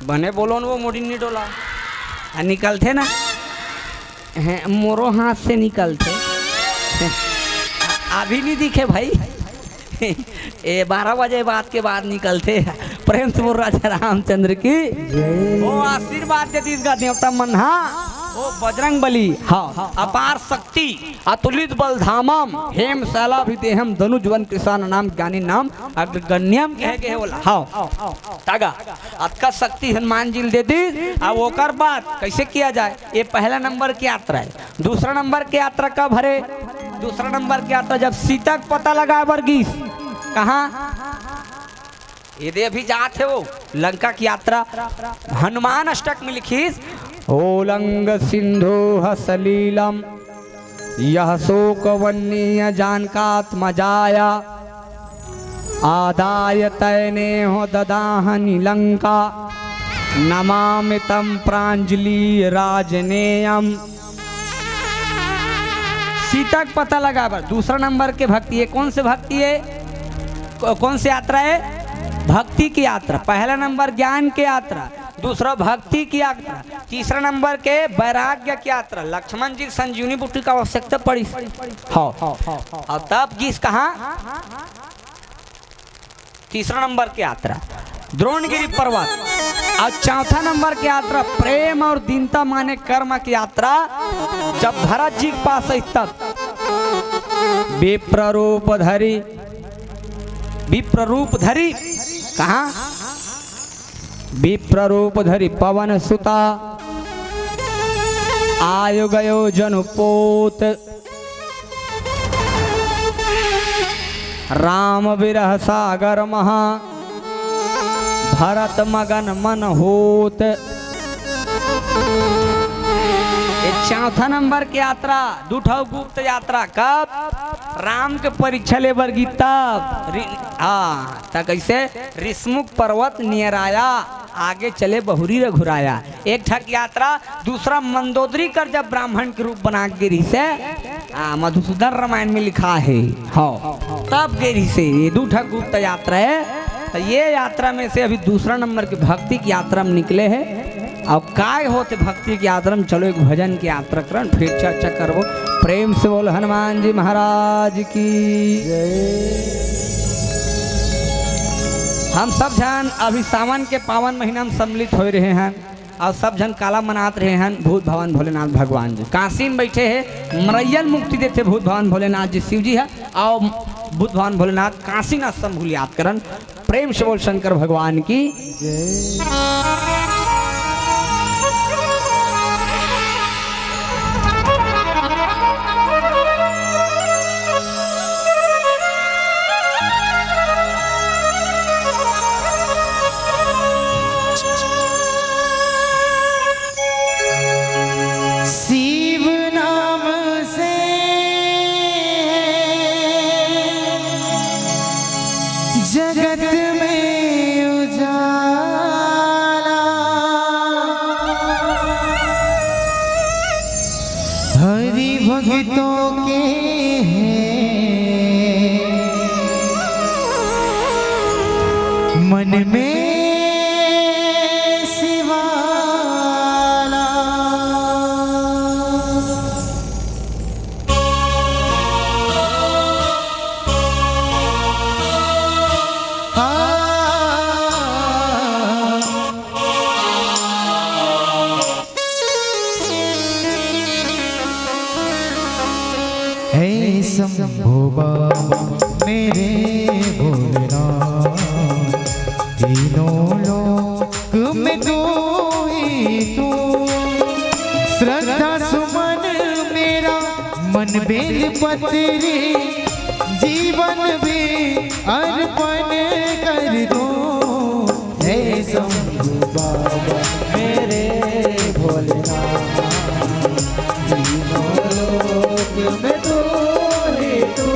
बने बोलो न वो मुड़ी नहीं डोला। आ, निकलथे ना। हैं, मोरो हाथ से निकलथे। अभी नहीं दिखे भाई। ए, बारह बजे बाद के बाद निकलथे। प्रेम से बोल राजा रामचंद्र की। जय। ओ आशीर्वाद दे दिस गा देवता मन हा। ओ बजरंग बली। हाँ। अपार शक्ति, अतुलित बल धामम, हेम शैलाभिदेहम, धनुजवन कृषाण नाम, ज्ञानी नाम अग्रगण्यम कहे गे हे बोला। हाँ। तागा। अतका शक्ति हनुमान जी ल दे दिस। अब ओकर बाद कैसे किया जाए? ये पहला नंबर की यात्रा है। दूसरा नंबर की यात्रा कब हरे? दूसरा नंबर की यात्रा जब सीता के पता लगाए बर गिस। कहाँ? ये दे अभी जात हे वो लंका की यात्रा। हनुमान अष्टक में लिखिस, "ओलंग सिंधु सलीलम यह शोक वन्नीय जानकात्मजाया।" आदाय तैनेह ददाहनि लंका, नमामि तम प्रांजलि राजनेयम। सीता के पता लगा बर दूसरा नंबर के भक्ति है। कौन से भक्ति है? कौ-, कौन से यात्रा है? भक्ति की यात्रा। पहला नंबर ज्ञान की यात्रा, दूसरा भक्ति की यात्रा, तीसरा नंबर के वैराग्य की यात्रा। लक्ष्मण जी संजीवनी बूटी का आवश्यकता पड़ी। हाँ। और तब गिस कहाँ? तीसरा नंबर की यात्रा द्रोणगिरी पर्वत। और चौथा नंबर की यात्रा प्रेम और दीनता माने कर्म की यात्रा। जब भरत जी के पास आई तब विप्र रूप धरी, विप्र रूप धरी कहाँ? विप्र रूप धरी पवन सुता, आयु गयो जनु पोत। राम विरह सागर महा, भरत मगन मन होत। ये चौथा नंबर की यात्रा, दू ठो गुप्त यात्रा। कब? राम के परीक्षा ले बर गिस तब। रि-, हाँ, त कैसे? ऋषमुख पर्वत नियराया, आगे चले बहुरी रघुराया। एक ठक यात्रा, दूसरा मंदोदरी कर जब ब्राह्मण के रूप बना के गिस हे, हाँ, मधुसूदन रामायण में लिखा है। हाँ, तब गे रहिस हे। ये दू ठक गुप्त यात्रा है। तो ये यात्रा में से अभी दूसरा नंबर की भक्ति की यात्रा में निकले हैं। अब काय होते भक्ति की यात्रा में, चलो एक भजन की यात्रा करन, फिर चर्चा करबो। प्रेम से बोल हनुमान जी महाराज की। हम सब झन अभी सावन के पावन महीना में सम्मिलित हो रहे हैं। अउ सब झन काला मनात रहे हन भूत भवन भोलेनाथ भगवान जी। काशी में बैठे हे, मरइयन मुक्ति देथे भूत भवन भोलेनाथ जी शिव जी ह। अउ भूत भवन भोलेनाथ काशीनाथ शंभु ल याद करन। प्रेम से बोल शंकर भगवान की। तो के है मन में शिवाला। आ, हे शंभो बाबा मेरे भोलेनाथ, तीनों लोक में तू ही तू। श्रद्धा सुमन मेरा मन बेल पत्री, जीवन भी अर्पण कर दूं। हे शंभू बाबा मेरे भोलेनाथ, तीनों लोक में तू ही तू।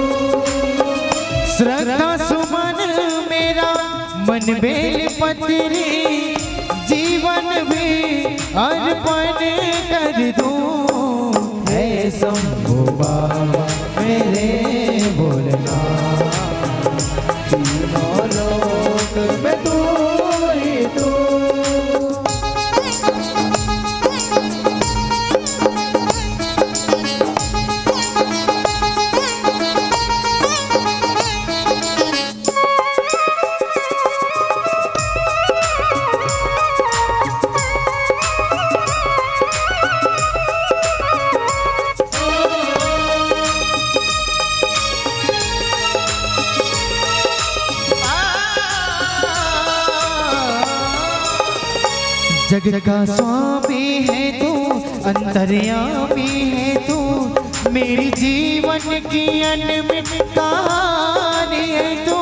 श्रद्धा सुमन मेरा मन बेल पत्री, जीवन भी अर्पण कर दूं। हे शंभू बाबा मेरे भोलेनाथ, तीनों लोक में तू ही तू। जगत का स्वामी है तू, अंतर्यामी है तू, मेरी जीवन की अनमित कहानी है तू।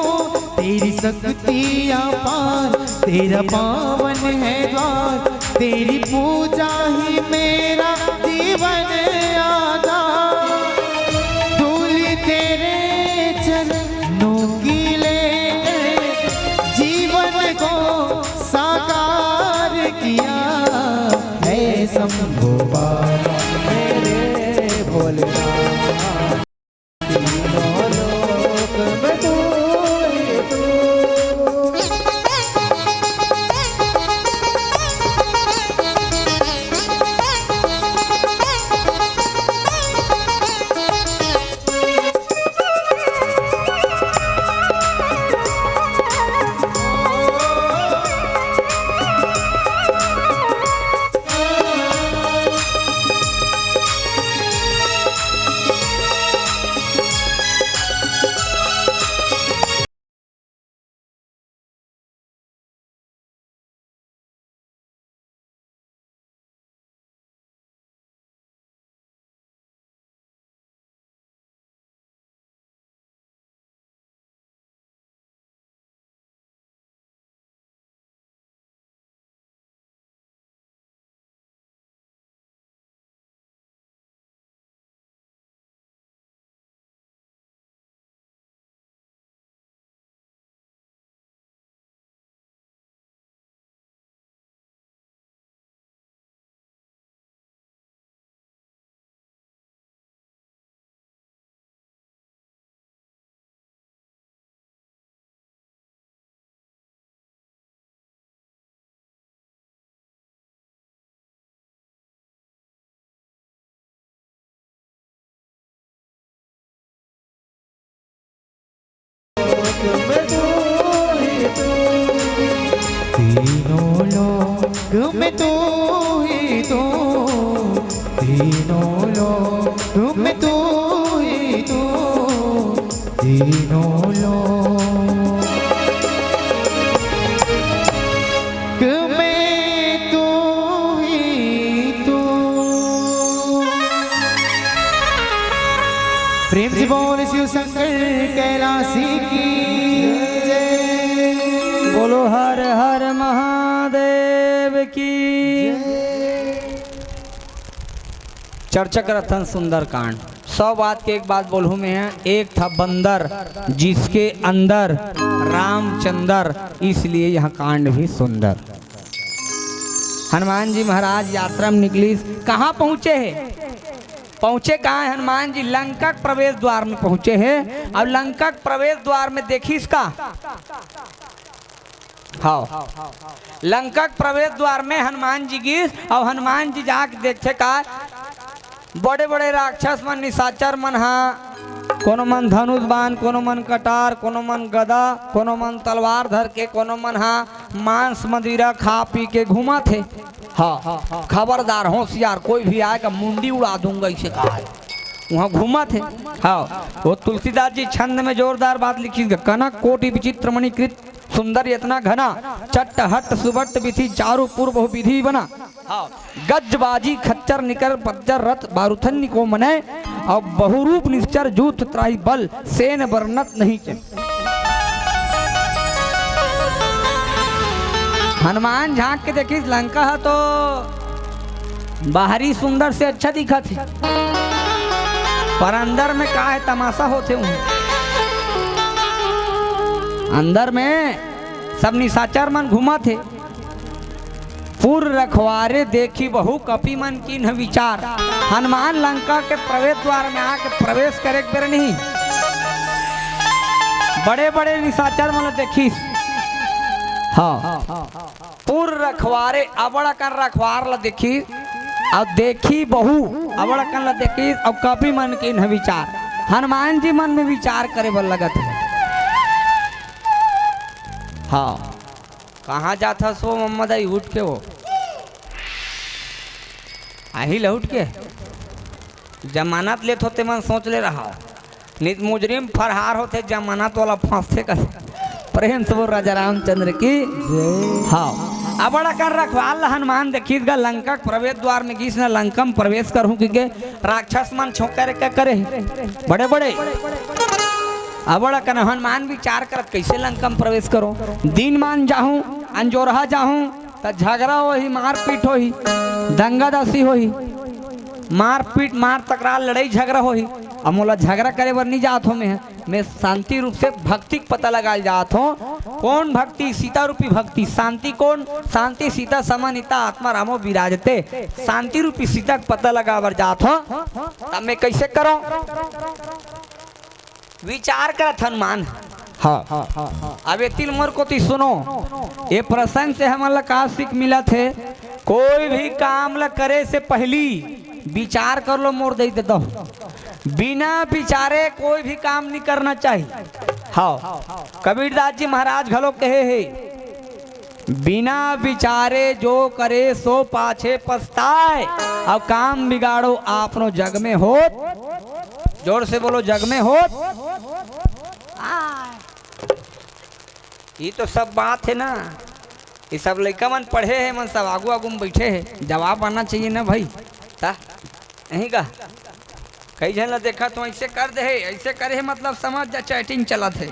तेरी शक्ति अपार, तेरा पावन है द्वार, तेरी पूजा ही मेरा जीवन आधार। धूल तेरे चरणों की लेकर जीवन को साकार किया है शंभो बाबा मेरे भोलेनाथ। तीनों लोक में तू ही तू। तीनों लोक में तू ही तू, तीनों लोक में तू ही तू, तीनों लोक में तू ही तू। प्रेम से बोल शिव शंकर कैलाशी की जय। बोलो हर हर महादेव की। चर्चा करत हन सुंदरकांड। सौ बात के एक बात बोलहूँ मैं, एक था बंदर जिसके अंदर रामचंदर, इसलिए यह कांड भी सुंदर। हनुमान जी महाराज यात्रा में निकलिस, कहाँ पहुँचे हे? पहुंचे कहाँ हे हनुमान जी? लंका के प्रवेश द्वार में पहुंचे हे। अउ लंका के प्रवेश द्वार में देखिस का? हाँ, लंका के प्रवेश द्वार में हनुमान जी गिस, अउ हनुमान जी जाके देखथे का, बड़े-बड़े राक्षस मन, निशाचर मन हा, कोनो मन धनुष बाण, कोनो मन कटार, कोनो मन गदा, कोनो मन तलवार धर के, कोनो मन हा मांस मदिरा खा पी के घूमत हे। हाँ, खबरदार, होशियार, कोई भी आएगा, मुंडी उड़ा दूंगा, इसे कहा है। वहाँ घूमत हे। हाँ, वो तुलसीदास जी छंद में जोरदार बात लिखी, कनक कोटि विचित्र मणि कृत सुंदर यतना घना, चट्ट हट्ट सुबट्ट विधि चारु पुर बहु विधि बना। हाँ, गज बाजी खच्चर निकर पज्जर रथ बारुथन निको मनै, अउ बहुरूप निश्चर जूथ त्राहि बल सेन बरनत नहीं चै। हनुमान झांक के देखिस, लंका ह तो बाहरी सुंदर से अच्छा दिखत हे, पर अंदर में का हे, तमाशा होथे उहाँ। अंदर में सब निशाचर मन घूमत हे। पुर रखवारे देखी बहु कपि मन कीन्ह विचार। हनुमान लंका के प्रवेश द्वार में आके प्रवेश करे के बेर नहीं, बड़े-बड़े निशाचर मन ल देखिस। हाँ, पुर रखवारे, अबड़ अकन रखवार ल देखिस, अउ देखी बहु, अबड़ अकन ल देखिस, अउ कपि मन कीन्ह विचार। हनुमान जी मन में विचार करे बर लगत हे। हाँ, कहाँ जात हस वो मम्मा दाई उठ के वो? आही लहुट के? जमानत लेत होते मन सोच ले रहा। नित मुजरिम फरहार होथे, जमानत वाला फंसथे कथे। प्रेम से बोल राजा रामचंद्र की। हाँ, अबड़ अकन रखवार ल हनुमान देखिस गा, लंका के प्रवेश द्वार में गिस न, लंका में प्रवेश करहूँ कहिके राक्षस मन छोंकर के करे हे। बड़े-बड़े अबड़ अकन हनुमान विचार करत, कइसे लंका में प्रवेश करों? दीन मान जाहूँ, अंजोरहा जाहूँ, त झगरा होही, मारपीट होही, दंगा दसी होही, मारपीट, मार तकरार, लड़ई झगरा होही। अब मोला झगरा करे बर नहीं जात हो मैं, मैं शांति रूप से भक्ति के पता लगाए जात हो। कौन भक्ति? सीता रूपी भक्ति। शांति कौन? शांति सीता सम हिता आत्मा रामो विराजते। शांति रूपी सीता के पता लगा बर जात हो। तब मैं कइसे करों? विचार करत हनुमान। हाँ, अब एती ल मोर कोती सुनो, ये प्रसंग से हमन ला का सीख मिलत हे? कोई भी काम ला करे से पहली विचार कर लो, मोर दई दे दो। बिना विचारे कोई भी काम नहीं करना चाहिए। हाँ, कबीरदास जी महाराज घलो कहे हे, बिना विचारे जो करे सो पाछे पछताए, अउ काम बिगाड़ो आपनो जग में होत। जोर से बोलो, जग में होत। आ, ये तो सब बात हे ना, ये सब लइका मन पढ़े हे, मन सब आगू आगू में बैठे हे, जवाब आना चाहिए ना भाई। ता नहीं का? कई झन ला देखा तो ऐसे कर दे हे, ऐसे करे हे, मतलब समझ जा चैटिंग चलत हे।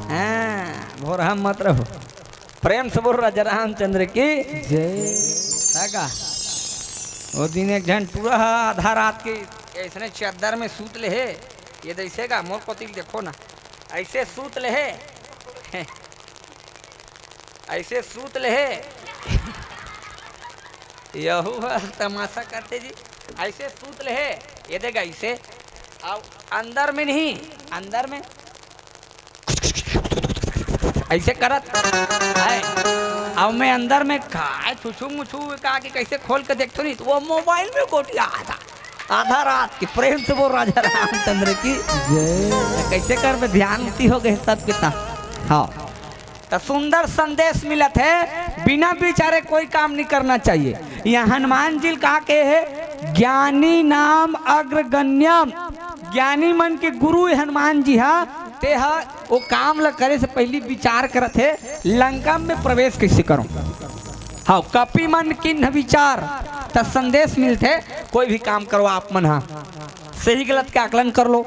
हाँ, भोरहा मत रहो। प्रेम से बोल राजा रामचंद्र की। जय। है का? वो दिन एक झन टूरा हा आधा रात के ऐसने चद्दर में सूत ले हे, ये जैसे का मोर कोती देखो ना, ऐसे सूत ले हे। ऐसे सूत ले हे। यहू ह तमाशा करते जी। ऐसे सूत ले हे, ये देगा ऐसे। अब अंदर में नहीं, अंदर में ऐसे करत है। अब मैं अंदर में काय छुछू मुछू का के कैसे खोल के देखतो नहीं, तो वो मोबाइल में गोटिया आता। आधा रात की। प्रेम से बोल राजा रामचंद्र की। जय। कैसे कर में ध्यान उती हो गए सब कितना। हाँ। त सुंदर संदेश मिलत हे, बिना विचारे कोई काम नहीं करना चाहिए। यहाँ हनुमान जी ल का कहे हे, ज्ञानी नाम अग्रगण्यम, ज्ञानी मन के गुरु हे हनुमान जी हा। ते हा वो काम ल करे से पहली विचार करत हे, लंका में प्रवेश कैसे करूं। हाँ, कपि मन किन्ह विचार, त संदेश मिलथे, कोई भी काम करो आप मन हा, सही गलत के आकलन कर लो।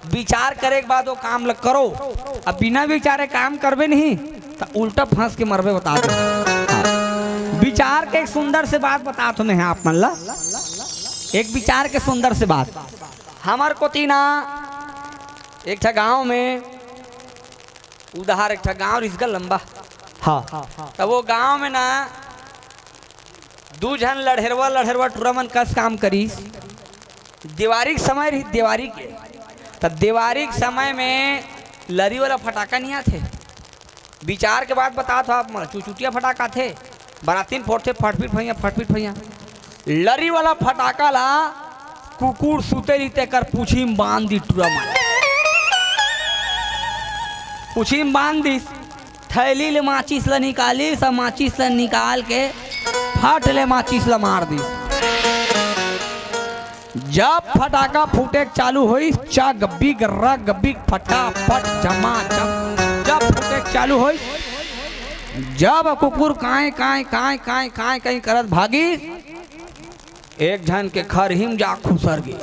विचार करे के बाद वो काम ल करो। अब बिना विचारे काम करबे नहीं त उल्टा फंस के मरबे, बता दो। हाँ। विचार के एक सुंदर से बात बतात हो मैं आप मन ला, एक विचार के सुंदर से बात। हमर कोती ना एक ठा गांव में, उधार एक ठा गांव रिसगा लंबा। हाँ। तब वो गांव में ना दू झन लड़हेरवा लड़हेरवा टूरा मन कस काम करिस। देवारी के समय रही, देवारी के, त देवारी के समय में लरी वाला फटाका नहीं आथे। विचार के बात बतात हो आप मन, चुचुटिया फटाका आथे, बरातिन फोड़थे, फटफिट भैया, फटफिट भैया। लरी वाला फटाका ला कुकुर सुते रही तेकर पूछी में बांध दी टूरा मन। पूछी में बांध दिस, थैली ले माचिस ला निकालिस, अउ माचिस ला निकाल के फट ले माचिस ला मार दिस। जब फटाका फूटे के चालू होइस, चग बिग रग बिग फटाफट झमाझम। जब फूटे के चालू होइस, जब कुकुर कांय कांय कांय कांय कांय कांय करत भागिस, एक झन के खरही म जा खुसर गे।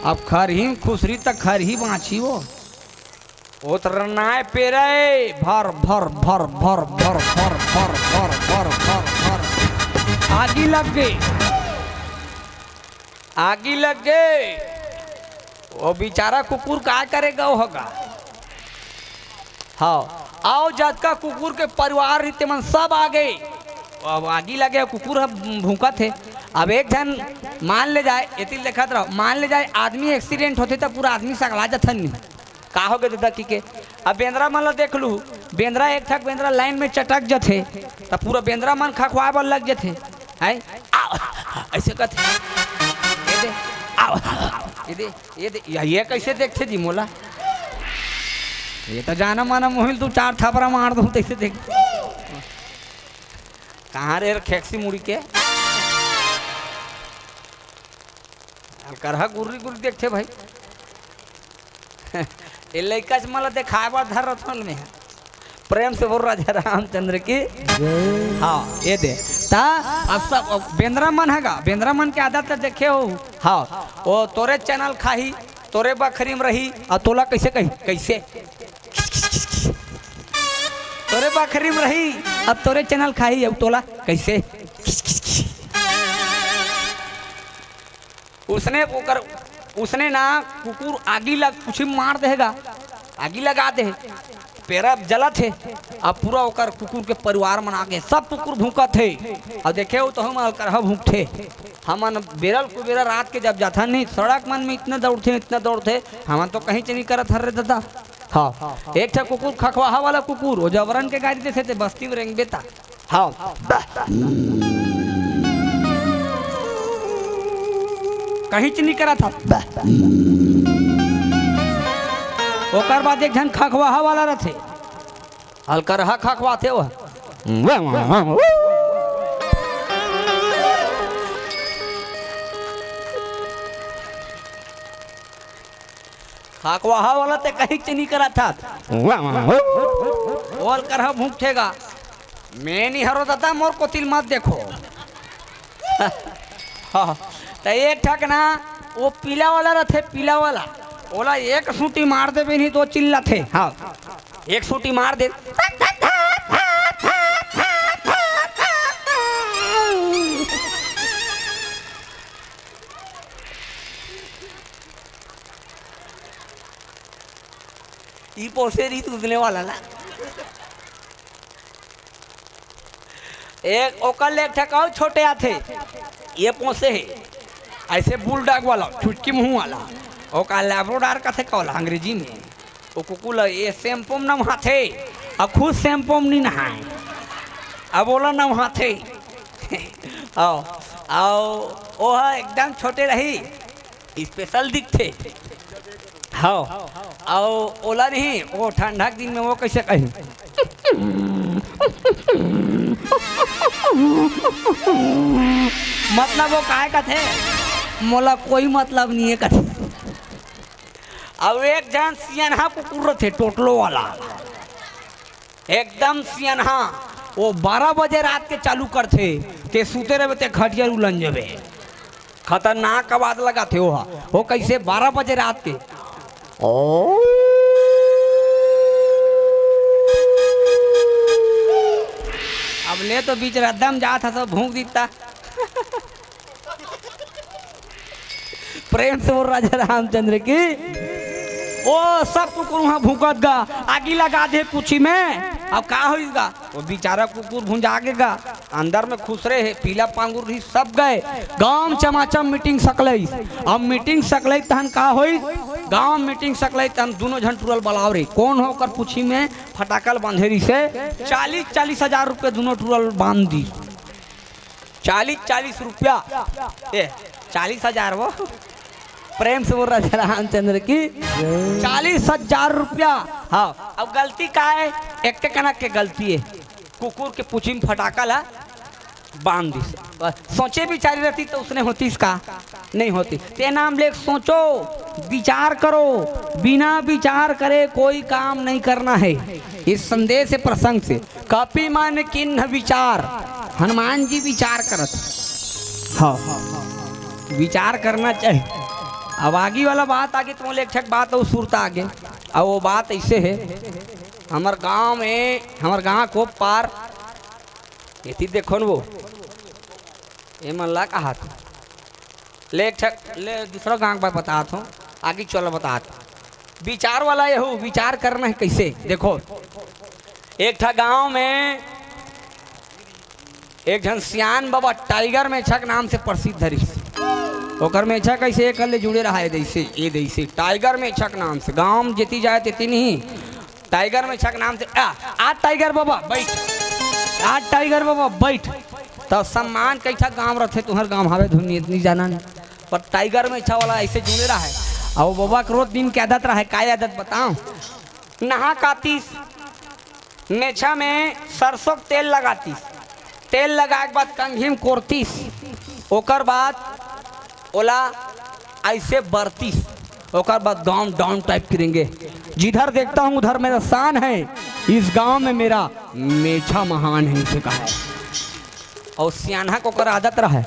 अब खरही म खुसरी त खरही बांची वो। ओतरनाय पेरय, भर, भर, भर। आगी लग गे, आगी लग गे। वो बेचारा कुकुर का करे गा होगा? हाँ, अउ जतका कुकुर के परिवार रहिस, तेमन सब आ गे। अब आगी लगे, कुकुर ह भूंकत हे। अब एक झन मान ले जाए, एती देखत रहो, मान ले जाए आदमी एक्सीडेंट होथे त पूरा आदमी सकला जथन नहीं। का हो गे ददा कहिके? अब बेंदरा मन ल देख लू, बेंदरा एक ठक बेंदरा लाइन में चटक जथे, त पूरा बेंदरा मन खखवाए बर लग जथे। हैं? आओ, ऐसे कथे। ये दे, आओ, ये दे, ये दे, या, ये कैसे देखथे जी मोला? ये तो जाना माना मोहिल, दू चार थापरा मार दूं तैसे देख। कहाँ रे खेक्सी मुड़ी के? अलकरहा गुर्री गुर्री देखथे भाई। ए लइका से मला देखाए बर धर रथन में। प्रेम से बोल राजा रामचंद्र की। हाँ, ये दे। ता अब सब, अब बेंदरा मन हगा, बेंदरा मन के आदत त देखे हो। हाँ, वो तोरे चैनल खाही, तोरे बखरी में रही, अउ तोला कैसे कही? कैसे? तोरे बखरी में रही, अब तोरे चैनल खाही, अब तोला कैसे? उसने ओकर, उसने ना कुकुर आगी लग, कुछ मार देगा, आगी लगा दे, पेरा जलत हे। अब पूरा ओकर कुकुर के परिवार मन आगे, सब कुकुर भूंकत हे। अब देखे हो तो हम अलकरहा भूंकथे। हमन बेरल कुबेरा रात के जब जाथन नहीं, सड़क मन में इतना दौड़थे, इतना दौड़थे, हमन तो कहीं च नहीं करत हर रे दादा। हाँ, एक ठा कुकुर, खखवाहा वाला कुकुर, वो जबरन के गाड़ी देथे ते बस्ती में रेंगबे ता। हाँ, कहीं च नहीं करत हा। ओकर बाद एक झन खखवाहा वाला रथे, अलकरहा खखवाथे वो। खखवाहा वाला ते कहीं च नहीं करत हा। वो अलकरहा भूंकथे गा। मैं नहीं हरो दादा, मोर कोतिल मत देखो। हाँ, त एक ठक ना, वो पीला वाला रथे, पीला वाला, ओला एक सूटी मार देबे नहीं तो चिल्लाथे। हाँ, एक सूटी मार दे। ई पोसे रही दूसरे वाला ना। एक ओकर ले एक ठक अउ छोटे आथे, ये पोसे हे, ऐसे बुलडॉग वाला, छुटकी मुंह वाला, ओकर लैब्राडोर कथे कौला अंग्रेजी में। ओ कुकुर ल ये शैम्पू में नहाथे, अउ खुद शैम्पू में नहीं नहाए, अब ओला नहाथे। आओ, आओ, ओह एकदम छोटे रही, स्पेशल दिखथे। हाँ, अउ ओला नहीं, वो ठंडा के दिन में वो कैसे कही? मतलब वो काय कथे, मोला कोई मतलब नहीं है कथे। अउ एक झन सियनहा कुकुर रथे, टोटलो वाला, एकदम सियनहा, वो बारह बजे रात के चालू करथे, ते सुते रहबे ते खटिया उलन जबे। खतरनाक आवाज लगाथे वो हा। वो कैसे? बारह बजे रात के। ओ। अब ले तो बीच रद्दा म जात हस, भूंक दिता। प्रेम से बोल राजा रामचंद्र की। ओ सब कुकुर वहां भूकत गा, आगी लगा दे कुछी में। अब का होइस गा? वो बेचारा कुकुर भुंजा के गा। अंदर में खुसरे हे, पीला पांगुर रहिस, सब गए। गांव चमाचम मीटिंग सकलइस। अब मीटिंग सकलइस तहन का होइस? गांव मीटिंग सकलइस तहन दुनों झन टुरा ल बलाव रे। कोन हो ओकर पूछी में फटाका ल बांधे रहिसे। चालीस, चालीस हजार रुपया दुनों टुरा ल बांध दिस। चालीस, चालीस रुपया। ए, चालीस हजार वो। प्रेम से बोल राजा रामचंद्र की। चालीस हजार रुपया। हाँ, अब गलती का हे? एक के कनक के गलती हे। कुकुर के पूछी में फटाका ला बांध दिस। बस, सोचे बिचारी रहती तो उसने होतीस का? नहीं होती। ते नाम लेख सोचो, विचार करो, बिना विचार करे कोई काम नहीं करना है। इस संदेश से, प्रसंग से, कपि मन कीन्ह विचार, हनुमान जी विचार करत। हाँ, विचार करना चाहिए। अब आगी वाला बात आगे, तुम एक ठक बात अउ सुरता आगे। अब वो बात ऐसे है, हमर गांव में, हमर गांव को पार, एती देखो न वो, ए मन ला कहा था। ले एक ठक, ले दूसरा गांव के बात बतात हूँ, आगे चल बतात। विचार वाला ये हो, विचार करना है कैसे? देखो, एक ठा गांव में एक झन सियान बाबा टाइगर मेछा के नाम से प्रसिद्ध रहिस। ओकर मेछा कैसे एकर ले जुड़े रहा है, जैसे ये, जैसे टाइगर मेछा के नाम से गांव में जेती जाए तेती नहीं। टाइगर मेछा के नाम से, आ, आ टाइगर बाबा बैठ, आ टाइगर बाबा बैठ। तो सम्मान कैसा गांव रथे, तुम्हर गांव हवे धुन इतनी जाना नहीं, पर टाइगर मेछा वाला ऐसे जुड़े रहा है। और बाबा के रोज दिन के आदत रहा है, काय आदत बताओ? नहा कातीस, मेछा में सरसों के तेल लगातीस, तेल लगाए के बाद कंघी में कोरतीस, ओकर बाद ओला ऐसे बरतीस, ओकर बाद गांव डाउन टाइप करेंगे। जिधर देखता हूँ उधर मेरा शान है, इस गांव में मेरा मेछा महान है, इसे कहा है। और सियानहा के ओकर आदत रहे।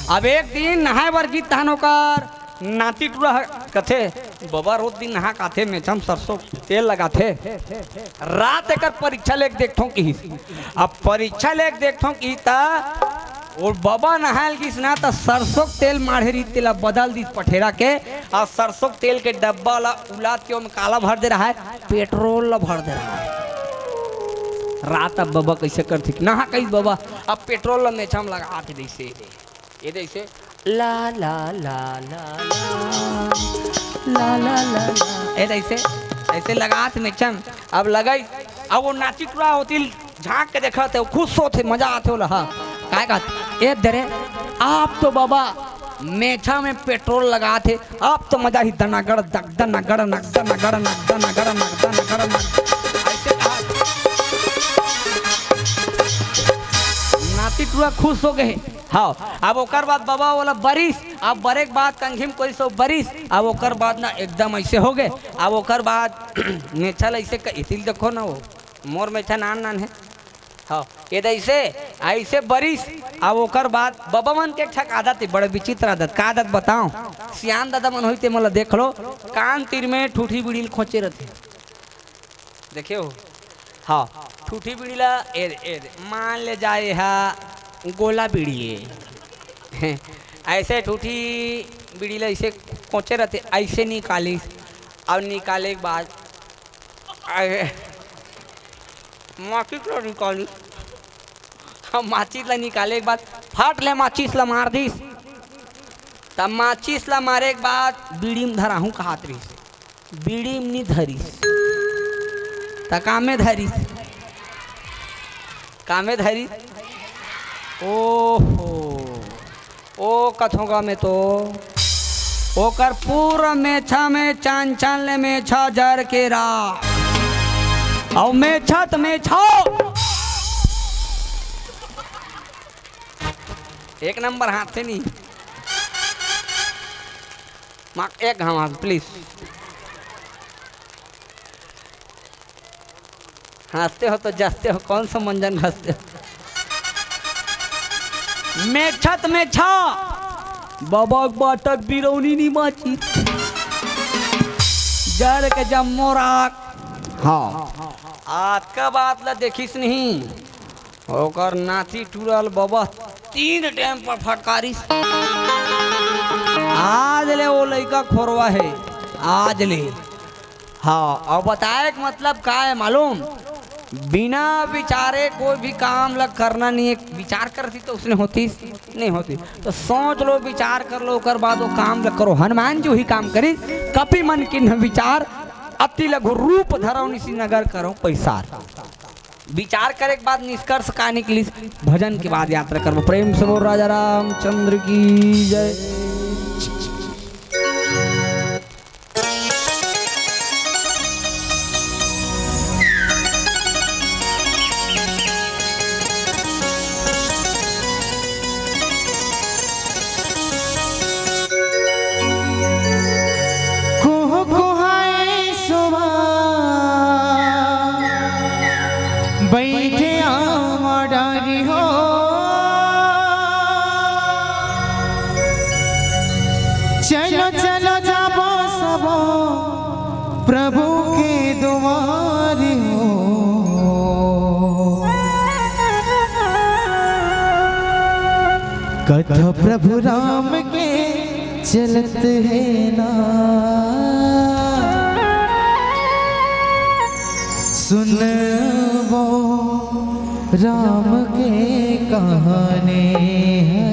अब एक दिन नहाए बर गिस तहन ओकर नाती टुरा ह कथे, "बबा रोज दिन नहा काथे, मेछा म सरसों तेल लगाथे, रात एकर परीक्षा लेके देखथों," किहिस। अब परीक्षा लेके देखथों किहिस त ओ बबा नहाए ल गिस ना, त सरसों के तेल माढ़े रहिस, तेला बदल दिस पठेरा के, अउ सरसों के तेल के डब्बा ला उलाद के ओमे काला भर दे रहा है, पेट्रोल ला भर दे रहा है। रात अब बबा कैसे करथे, नहा कइस बबा, अब पेट्रोल ला मेछा म लगात हे जैसे, ये जैसे, ला, ला, ला, ला, ला, ला, ला, ला, ला। ए, ऐसे, ऐसे लगात मेछा म, अब लगाई, अब वो नाती टुरा ओती ल झांक के देखत हे, वो खुश होत हे, मजा आत हे ओला, हाँ। काय कहत? ए दरे, आप तो बाबा मेछा में पेट्रोल लगात हे, आप तो मजा ही दनागड़ दग, दनागड़ नग, दनागड़ नग, दनागड़ नग, दनागड़ नग। ऐसे कहा। नाती टुरा खुश हो गए। हाँ, अब ओकर बाद बबा ओला बरिस, अब बरे के बाद कंघी म कोई सो बरिस, अब ओकर बाद ना एकदम ऐसे हो गए। अब ओकर बाद मेछा ल ऐसे क-, इतिल देखो ना वो, मोर मेछा नान नान है। हाँ, ये तो ऐसे, ऐसे बरिस, अब ओकर बाद बबा मन के एक ठक आदत है, बड़े विचित्र आदत। का आदत बताओ? सियान दादा मन होई ते मोला देख लो, कान तीर में ठूठी बीड़ी ल खोचे रहते। देखे हो? हाँ, ठूठी बीड़ी ला, ए, ए, मान ले जाए हा गोला बीड़ी है। ऐसे ठूठी बीड़ी ला ऐसे कोचे रहते, ऐसे निकालिस, अब निकाले के बाद ऐसे माचिस ला निकालिस, अब माचिस ला निकाले के बाद फट ले माचिस ला मार दिस, तब माचिस ला मारे के बाद बीड़ी में धराहूं कहात रहिस। बीड़ी म नी धरिस, त कामे धरिस, कामे धरिस। ओहो, ओ कथों गा में तो ओकर पूरा मेछा में चान चान ले मेछा जर के राख, अउ मेछा त मेछा। एक नंबर हाथ से नहीं। माँ, एक घाव हाथ, प्लीज। हंसते हो तो जसते हो, कौन सा मंजन घसते हो? मेछा त मेछा, बबक बाटक बिरौनी नी माची। जर के जम्मो राख। हाँ। आज का बात ला देखिस नहीं। ओकर नाती टुरा ल बबा तीन टाइम पर फटकारिस। आज ले वो लइका खोरवा हे, आज ले। हाँ, अउ बताए के मतलब का हे मालूम? बिना विचारे कोई भी काम ला करना नहीं है। विचार करती तो उसने होती नहीं होती। तो सोच लो, विचार कर लो, ओकर बाद वो काम ला करो। हनुमान जी वही काम करी। कपि मन कीन्ह विचार, अति लघु रूप धरौ, निशि नगर करौ पैसार। विचार करे के बाद निष्कर्ष का निकलिस, भजन के बाद यात्रा करबो। प्रेम से बोल राजा रामचंद्र की जय। कुहकुहाए सुबह बइठे आमा डारी हो। चलो, चलो, जाबो सबो प्रभु के दुआरी हो। कथा प्रभु राम के चलत हे ना। सुनबो राम के कहानी हे,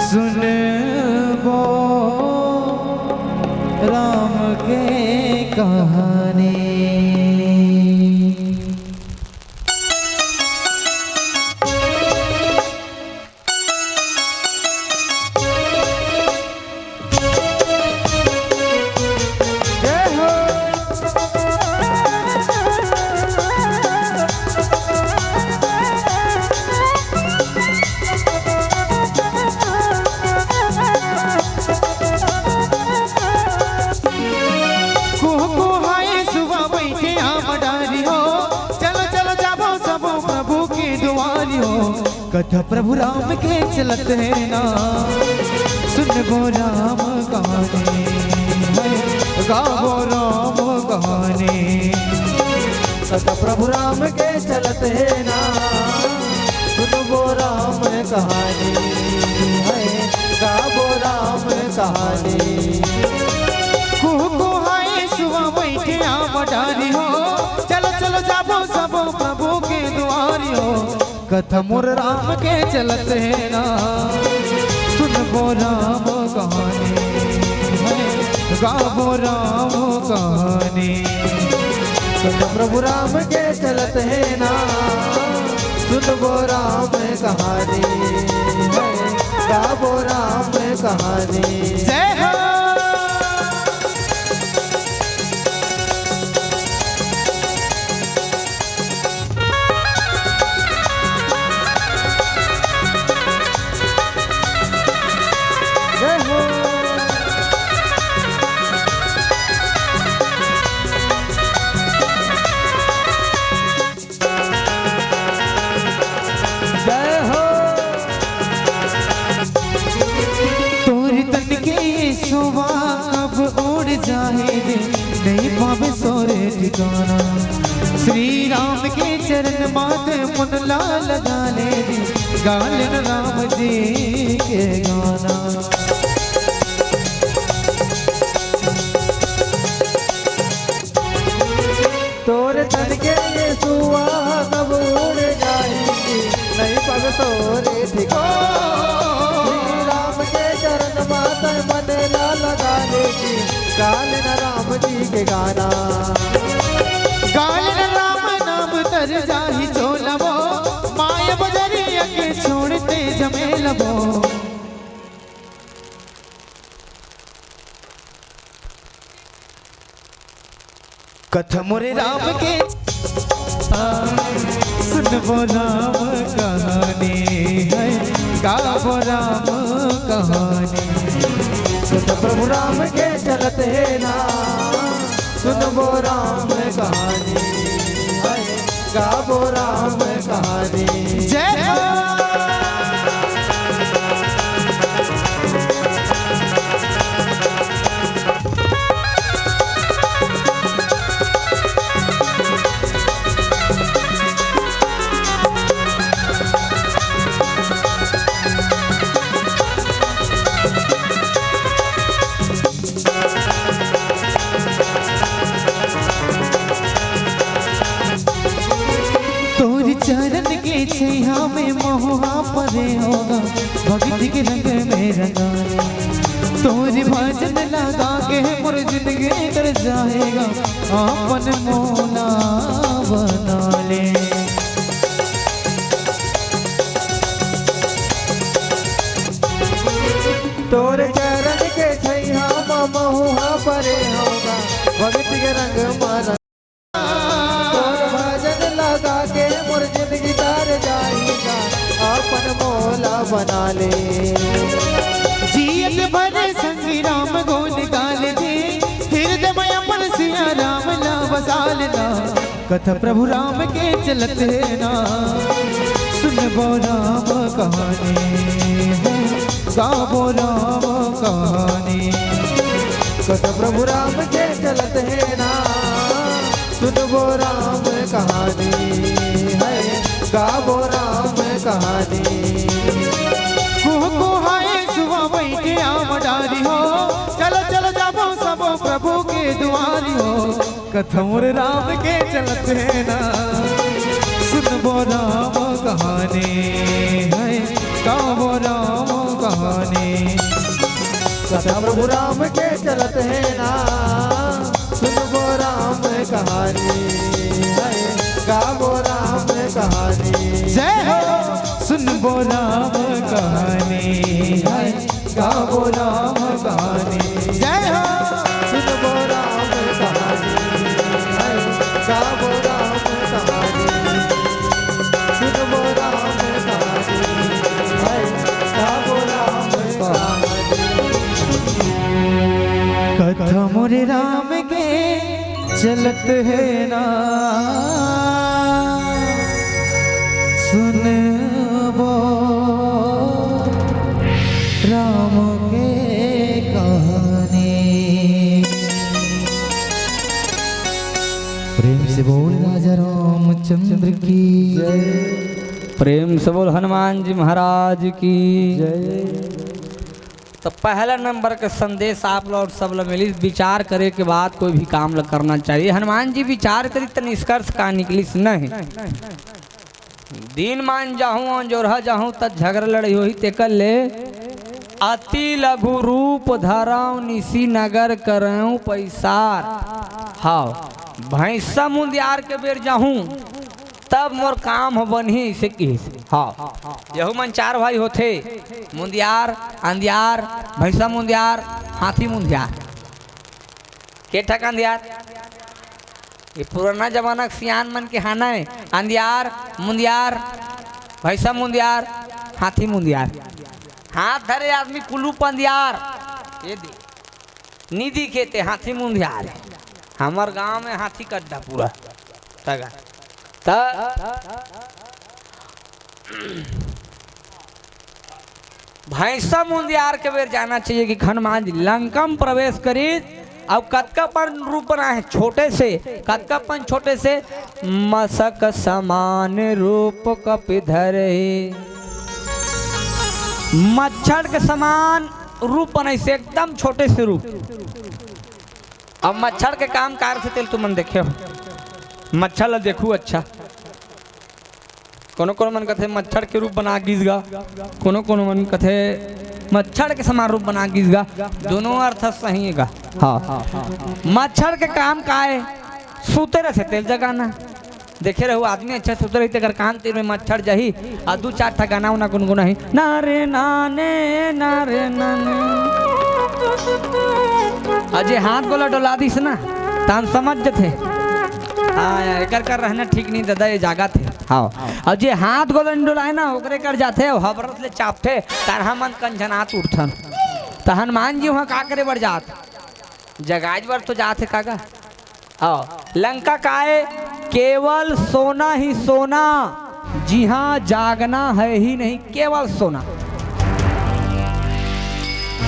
सुनबो राम के कहानी। कुहकुहाए सुबह बइठे आमा डारी हो, चलो चलो जाबो सबो प्रभु के दुआरी हो। कथा प्रभु राम के चलत हे ना, सुनबो राम कहानी, हे गाबो राम कहानी। कथा प्रभु राम के चलत हे ना, सुनबो राम कहानी, हे गाबो राम कहानी। कुहकुहाए सुबह बइठे आमा डारी हो, चलो चलो जाबो सबो प्रभु के दुआरी हो। कथा मोर राम के चलत हे ना, सुनबो राम कहानी, हे गाबो राम कहानी। कथा प्रभु राम के चलत हे ना, सुनबो राम कहानी, हे गाबो राम कहानी। जय हो। जय हो। जय हो। तोर तन के सुवा कब उड़ जाही रे, नइ पाबे सोरे ठिकाना। श्री राम के चरण माथे मन ला लगा ले रे, गा लेन राम जी के गाना। तोर तन के सुवा कब उड़ जाही, नइ पाबे सोरे ठिकाना। श्री राम के चरण माथे मन ला लगा ले जी, गा लेन राम जी के गाना। गा लेन राम नाम तर जाही झोला वो, माया बजरिया के छोड़ते झमेला वो। कथा मोरे राम के, सुनबो राम कहानी, हे गाबो राम कहानी। कथा प्रभु राम के चलत हे ना, सुनबो राम कहानी, हे गाबो राम कहानी। जय हो। रे होगा, भक्ति के रंग में रंगा ले। तोर भजन लगा के मोर जिंदगी तर जाएगा, आपन मोला बना ले। तोर चरण के छैया म महुआ परे होगा, भक्ति के रंग में तोर भजन लगा के मोर जिंदगी तर जाएगा, आपन मोला बना ले। जियत भर संग राम गुण गाल दे, हृदय में अपन सिया राम ला बसा लेना। कथा प्रभु राम के चलत हे ना, सुनबो राम कहानी है, गाबो राम कहानी। कथा प्रभु राम के चलत हे ना, सुनबो राम कहानी है, गाबो राम कहानी। कुहकुहाए सुआ बइठे आम डारी हो, चलो चलो जाबो सबो प्रभु के दुआरी हो। कथा मोर राम के चलत हे ना, सुनबो राम कहानी है, गाबो राम कहानी। कथा प्रभु राम के चलत हे ना, सुनबो राम कहानी है, गाबो राम कहानी। जय हो। सुनबो राम कहानी है, गाबो राम कहानी। जय हो। सुनबो राम कहानी है, गाबो राम कहानी। सुनबो राम कहानी है, गाबो राम कहानी। कथा मोरे राम के चलत हे ना, सुनबो राम के कहानी। प्रेम से बोल राजा रामचंद्र की जय। प्रेम से बोल हनुमान जी महाराज की जय। तो पहला नंबर के संदेश आप ला अउ सब ला मिलिस, विचार करे के बाद कोई भी काम ला करना चाहिए। हनुमान जी विचार करिस त निष्कर्ष का निकलिस नहीं। दीन मान जाहूं अउ जोरहा जाहूं त झगरा लड़ई होही, तेकर ले अति लघु रूप धरंव निसि नगर करंव पइसार। हव, भैंसा मुंदियार के बेर जाहूं तब मोर काम ह बनही, अइसे किहिस। हव, यहू मन चार भाई होथे, मुंदियार, अंदियार, भैंसा मुंदियार, हाथी मुंदियार। के ठक अंदियार? ये पुराना जमाना के सियान मन के हाना हे। अंदियार, मुंदियार, भैंसा मुंदियार, हाथी मुंदियार। हाथ धरे आदमी कुलू पंदियार। ये दे। निधि खेते हाथी मुंदियार हे। हमर गांव में हाथी कड्डा पूरा। तगा। त भैंसा मुंदियार के बेर जाना चाहिए कि हनुमान जी लंका में प्रवेश करिस, अउ कतका पन रूप बनाए हे, छोटे से, कतका पन छोटे से, मसक समान रूप कपि धरे। मच्छर के समान रूप बनाइस, एकदम छोटे से रूप। अब मच्छर के काम कार से तेल तुमन देखे हो, मच्छर ला देखू अच्छा। कोनो कोनो मन कथे मच्छर के रूप बना गिस गा, कोनो कोनो मन कथे मच्छर के समान रूप बना गिस गा। दोनों अर्थ सही हे गा। हाँ, मच्छर के काम का हे? सूते रहिथे तेल जगाना। देखे रहू आदमी अच्छा सूते रहिथे, अगर कान तीर में मच्छर जाही अउ दू चार ठा गाना उना गुनगुनाही, ना रे नाने, ना रे नाने। अउ जे हाथ गोला डोला दिस ना, तहन समझ जथे। हाँ, एकर कर रहना ठीक नहीं दादा, ये जागथे। हाँ। अउ जे हाथ गोला नइ डोलाय ना, ओकरे कर जाथे, अउ हबरत ले चापथे, तरहा मन कंझनात उठथन। त हनुमान जी उहाँ का करे बर जात? जगाय बर तो जात हे काका। हाँ, लंका का हे? केवल सोना ही सोना, जिहाँ जागना है ही नहीं, केवल सोना।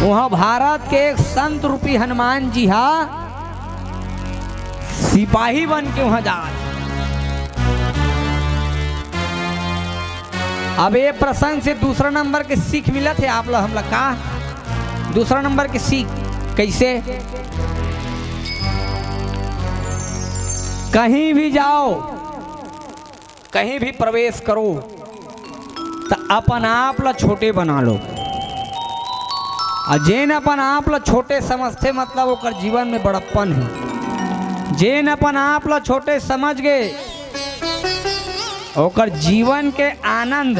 उहाँ भारत के एक संत रूपी हनुमान जी हा सिपाही बन के उहाँ जात। अब ये प्रसंग से दूसरा नंबर के सीख मिलत हे आप ला, हमला का? दूसरा नंबर के सीख कइसे? कहीं भी जाओ, कहीं भी प्रवेश करो, त अपन आप ला छोटे बना लो। अउ जेन अपन आप ला छोटे समझथे, मतलब ओकर जीवन में बड़प्पन हे। जेन अपन आप ला छोटे समझ गे, ओकर जीवन के आनंद,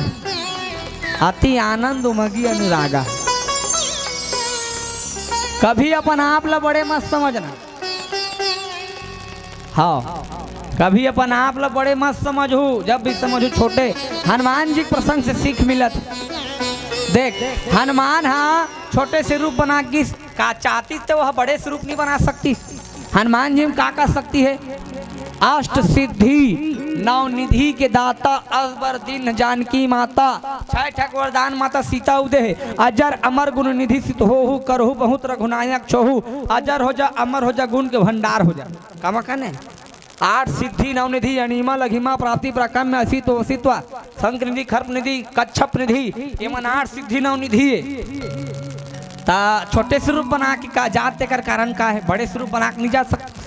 अति आनंद उमगी अनुरागा। कभी अपन आप ला बड़े मत समझना। हाँ, कभी अपन आप ला बड़े मत समझहू, जब भी समझहू छोटे। हनुमान जी के प्रसंग से सीख मिलत। देख, हनुमान हा छोटे से रूप बना गिस, का चाहती तो वह बड़े से रूप नहीं बना सकती। हनुमान जी में का का शक्ति है? अष्ट सिद्धि नौ निधि के दाता, असबर दीन्ह जानकी माता, छह ठक वरदान माता सीता उदे है। अजर अमर गुण निधि सित होहु, करहु बहुत रघुनायक छोहु। अजर हो जा, अमर हो जा, गुण के भंडार हो जा। कामा कने? आठ सिद्धि नौ निधि, अणिमा लघिमा प्राप्ति ब्रह्म में असित वसित्वा, शंख निधि, खर्प निधि, कच्छप निधि, ये मन आठ सिद्धि नौ निधि है। ता छोटे से रूप बना के का जात, तेकर कारण का है? बड़े से रूप बना के नहीं जा सकते।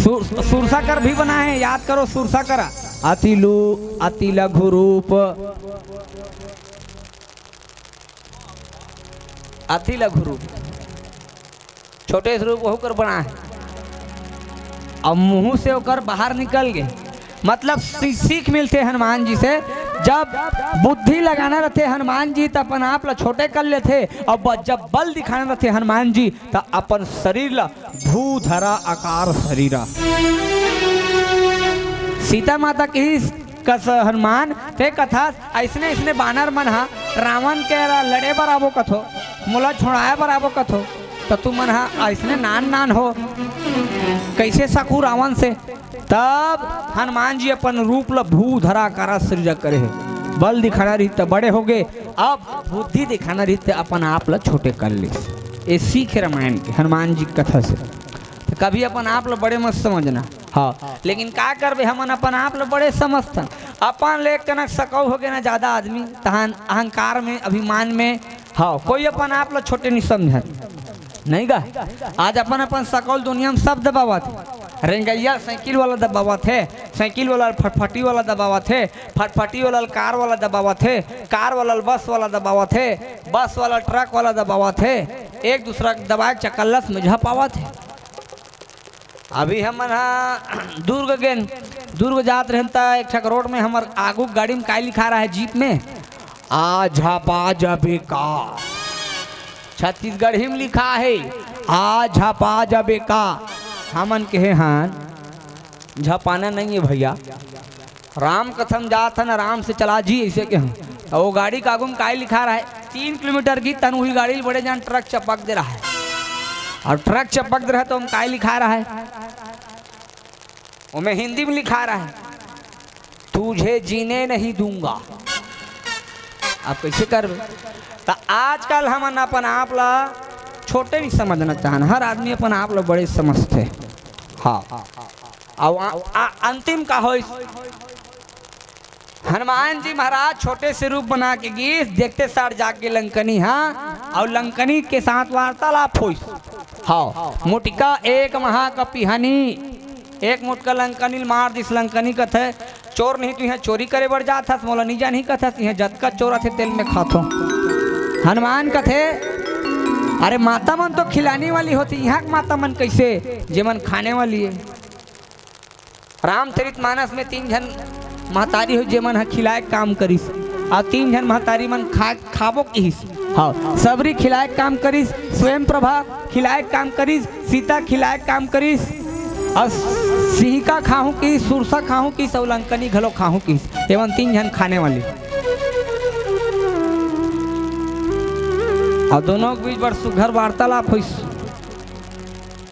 सुर-, सुरसा कर भी बना है, याद करो सुरसा कर। अति लु-, अति लघु रूप, अति लघु रूप, छोटे से रूप वहू कर बना है। अब मुंह से ओकर बाहर निकल गए, मतलब सी-, सीख मिलथे हनुमान जी से। जब बुद्धि लगाना रहथे हनुमान जी, त अपन आप ला छोटे कर लेथे, अउ ब-, जब बल दिखाना रहथे हनुमान जी, त अपन शरीर ला भूधरा आकार शरीरा। सीता माता कहिस, कस हनुमान, ते कथस, अइसने अइसने बानर मन हा रावण के ला लड़े बर आबो कथो, मोला छुड़ाए बर आबो कथो, त तुमन हा अइसने नान नान हो, कइसे सकहू रावण से? तब हनुमान जी अपन रूप ला भूधरा आकार शरीर करे हे। बल दिखाना रहिस त बड़े हो गए, अब बुद्धि दिखाना रहिस त अपन आप ला छोटे कर लिस। ये सीख हे रामायण के, हनुमान जी के कथा से। त कभी अपन आप ला बड़े मत समझना। हाँ, लेकिन का करबे, हमन अपन आप ला बड़े समझथन। अपन ले कनक सकऊ हो गए ना ज्यादा आदमी, तहन अहंकार में, अभिमान में, हाँ, कोई अपन आप ला छोटे नहीं समझन। नहीं गा? आज अपन अपन सकौल दुनिया में सब दबावत हे। रेंगइया साइकिल वाला दबावत हे, साइकिल वाला फटफटी वाला दबावत हे, फटफटी वाला कार वाला दबावत हे, कार वाला बस वाला दबावत हे, बस वाला ट्रक वाला दबावत हे, एक दूसरा के दबाए चकल्लस में झपावत हे। अभी हमन हा दुर्ग गेन, दुर्ग जात रहेन त एक ठक रोड में हमर आगू गाड़ी में काय लिखा रहा है, जीप में, "आ झपा जबे का।" छत्तीसगढ़ी में लिखा है, "आ झपा जबे का।" हमन कहे हन, "झपाना नहीं है भैया, राम कथम जात हन, आराम से चला जी," ऐसे के हम। और वो गाड़ी के आगू में काय लिखा रहा है, तीन किलोमीटर की तन हुई गाड़ी बड़े जान ट्रक चपक दे रहा है, और ट्रक चपक दे रहा है तो हम काय लिखा रहा है, वो में हिंदी में लिखा रहा है, "तुझे जीने नहीं दूंगा।" आप कैसे करबे? तो आजकल हमन अपन आप ला छोटे नहीं समझना चाहन, हर आदमी अपन आप ला बड़े समझते। हाँ, अब आ, आ, अंतिम का होइस? हनुमान जी महाराज छोटे से रूप बना के गिस, देखते सार जाग के लंकनी हा, और लंकनी के साथ वार्तालाप होइस। हाँ, मुटिका एक महाकपिहनी, एक मुटका लंकनी ल मार दिस। लंकनी कथे, "चोर नहीं, तू यहाँ चोरी करे बर जात हस, मोला नहीं जान ही कथस, यहाँ जतका चोर आथे तेल में खाथो।" हनुमान कथे, "अरे माता मन तो खिलाने वाली होती, यहाँ के माता मन कैसे, जे मन खाने वाली है?" रामचरित मानस में तीन झन महतारी हो, जेमन ह खिलाए के काम करिस, अउ तीन झन महतारी मन खा, खाबो किहिस। हाँ, सबरी खिलाए के काम करिस, स्वयं प्रभा खिलाए के काम करिस, सीता खिलाए के काम करिस, अउ सिहिका खाहूं किहिस, सुरसा खाहूं किहिस, अउ लंकनी घलो खाहूं किहिस। एमन तीन झन खाने वाली। अउ दोनों के बीच बड़ सुघर वार्तालाप होइस।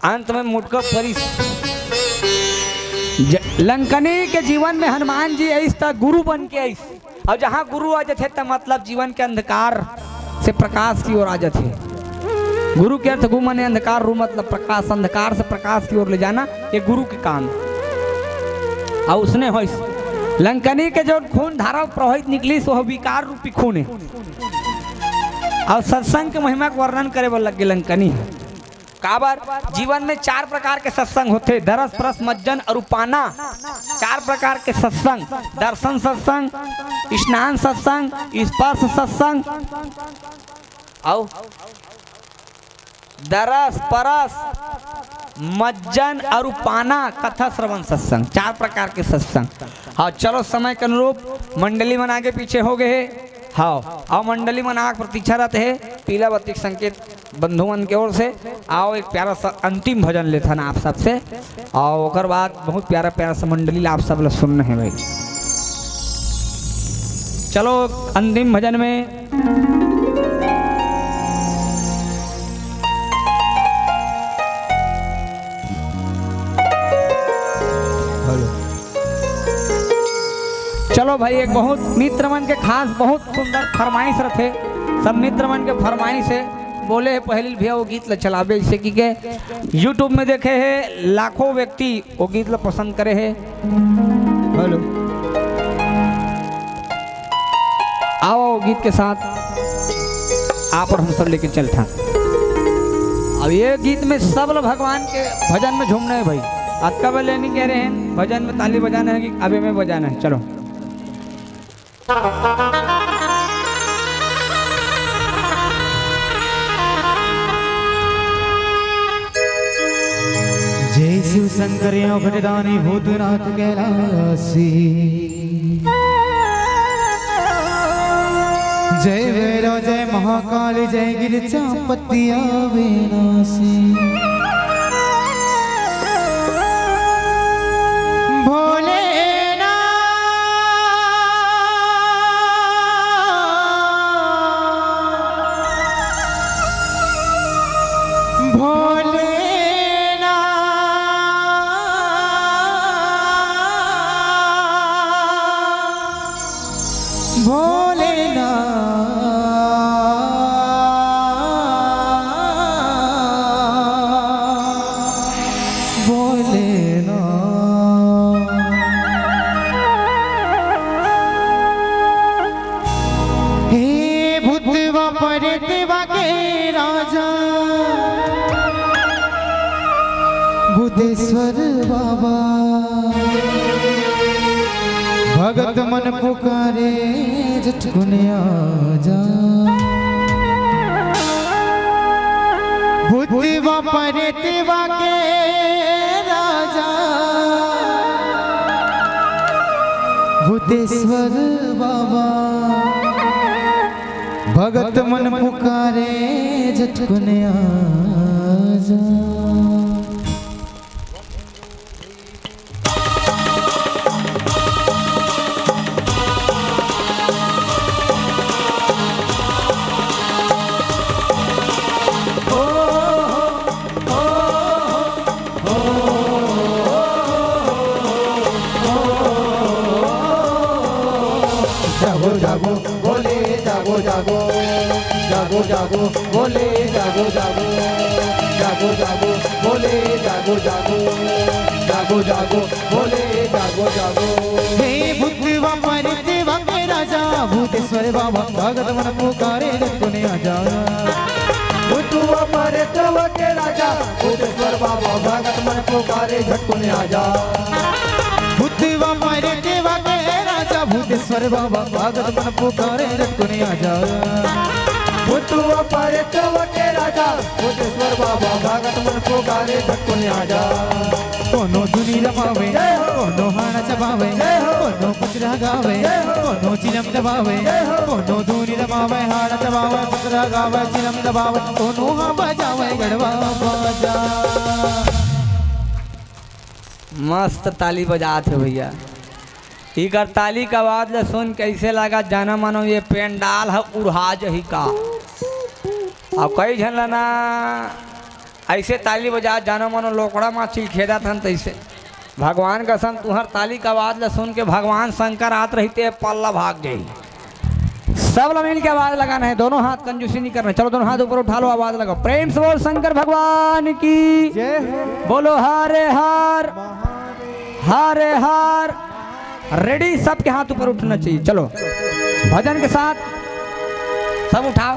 अंत में मुटका परिस। ज-, लंकनी के जीवन में हनुमान जी आइस त गुरु बन के आइस, अउ जहाँ गुरु आ जाथे त मतलब जीवन के अंधकार से प्रकाश की ओर आ जाथे। गुरु के अर्थ गु माने अंधकार, रु मतलब प्रकाश, अंधकार से प्रकाश की ओर ले जाना, ये गुरु के काम। अउ उसने होइस, लंकनी के जो खून धारा प्रवाहित निकलिस, वह विकार रूपी खून है। अउ सत्संग के महिमा के वर्णन करे बर लग गे लंकनी ह। काबर, जीवन में चार प्रकार के सत्संग होथे, दरस, परस, मज्जन अउ पाना। चार प्रकार के सत्संग, दर्शन सत्संग, स्नान सत्संग, स्पर्श सत्संग, अउ दरस, परस, मज्जन अउ पाना, कथा श्रवण सत्संग, चार प्रकार के सत्संग। हाँ, चलो, समय के अनुरूप मंडली मन आगे पीछे हो गए हे। हाँ, अउ मंडली मन आग प्रतीक्षा रहते हे, पीला बत्ती के संकेत बंधु मन के ओर से। आओ, एक प्यारा सा अंतिम भजन लेथन आप सबसे, अउ ओकर बाद बहुत प्यारा प्यारा सा मंडली ला आप सब ला सुनना हे भाई। चलो, अंतिम भजन में चलो भाई, एक बहुत मित्र मन के खास बहुत सुंदर फरमाइश रथे। सब मित्र मन के फरमाइश हे, बोले हे पहली भैया वो गीत ल चलाबे, जैसे कि के YouTube में देखे हे लाखों व्यक्ति वो गीत ल पसंद करे हे। हेलो, आओ गीत के साथ आप और हम सब लेके चलथन। अब ये गीत में सब ल भगवान के भजन में झूमना हे भाई। अतका बेर ले नइ कहे रहेन, भजन में ताली बजाना हे कि अबे में बजाना हे। चलो। जय शिव शंकर योगदानी भूतनाथ कैलासी। जय भैरव, जय महाकाली, जय गिरजा पतिया विनाशी। भोलेनाथ, भोलेनाथ, भोलेनाथ, भोलेनाथ। हे भूतवा परेतवा के राजा भूतेश्वर बाबा, भगत मन पुकारे झटकुन आजा। भूतवा परेतवा के राजा भूतेश्वर बाबा, भगत मन पुकारे झटकुन आजा। जागो जागो भोले जागो जागो, जागो जागो भोले जागो जागो, जागो जागो भोले जागो जागो, जागो जागो भोले जागो जागो। हे भूतवा परेतवा के राजा भूतेश्वर बाबा, भगत मन पुकारे झटकुन आजा। भूतवा परेतवा के राजा भूतेश्वर बाबा, भगत मन पुकारे झटकुन आजा। भूतवा परेतवा के राजा भूतेश्वर बाबा, भगत मन पुकारे झटकुन आजा। भूतवा परेतवा के राजा भूतेश्वर बाबा, भगत मन पुकारे झटकुन आजा। कोनो धुनी रमावे, जय हो। कोनो हाड़ा चबावे, जय हो। कोनो पुचरा गावे, जय हो। कोनो चिलम दबावे, जय हो। कोनो धुनी रमावे, हाड़ा चबावे, पुचरा गावे, चिलम दबावे, कोनो हा बजावे गड़वा बाजा। मस्त ताली बजात हे भैया। इकर ताली के आवाज ल सुन कइसे लगा, जाना मानो ये पंडाल ह उड़हा जही का। अब कई झन ल ना अइसे ताली बजात, जाना मानो लोकड़ा म चिलखेदत हन तइसे। भगवान कसम, तुंहर ताली के आवाज ल सुन के भगवान शंकर आत रहिते, पल्ला भाग गई। सब ल मिल के आवाज लगाना हे, दोनों हाथ, कंजूसी नहीं करना। चलो, दोनों हाथ ऊपर उठा लो, आवाज लगाओ, प्रेम से बोल शंकर भगवान की। जय हो। बोलो हरे हर, महादेव। हरे हर। रेडी, सबके हाथ ऊपर उठना चाहिए। चलो, भजन के साथ सब उठाओ।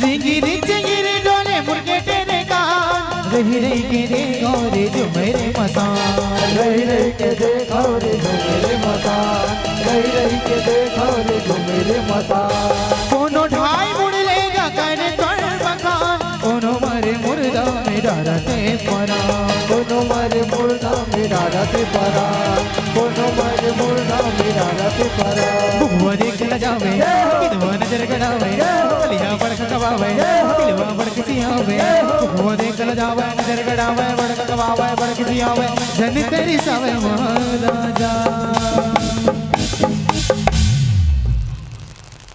रिंगी रिंग चिंगी रे डोले मुर्गे टेरे कान। रही रही के देखो रे जो मेरे मसान। रही रही के देखो रे जो मेरे मसान। रही रही के देखो रे जो मेरे मसान। कोनो ढाई मुड़ लेगा करे तोर मकान। कोनो मारे मुर्दा में डारते परा। कोनो मारे मुर्दा में डारते परा। कोनो मारे मुर्दा में डारते परा। बुआ देख न जावे, किदवा नजर गड़ावे, कलिया बड़क कबावे, दिलवा बड़क सियावे। बुआ देख न जावे, नजर गड़ावे, बड़क कबावे, बड़क सियावे। जन तेरी सावे महाराजा।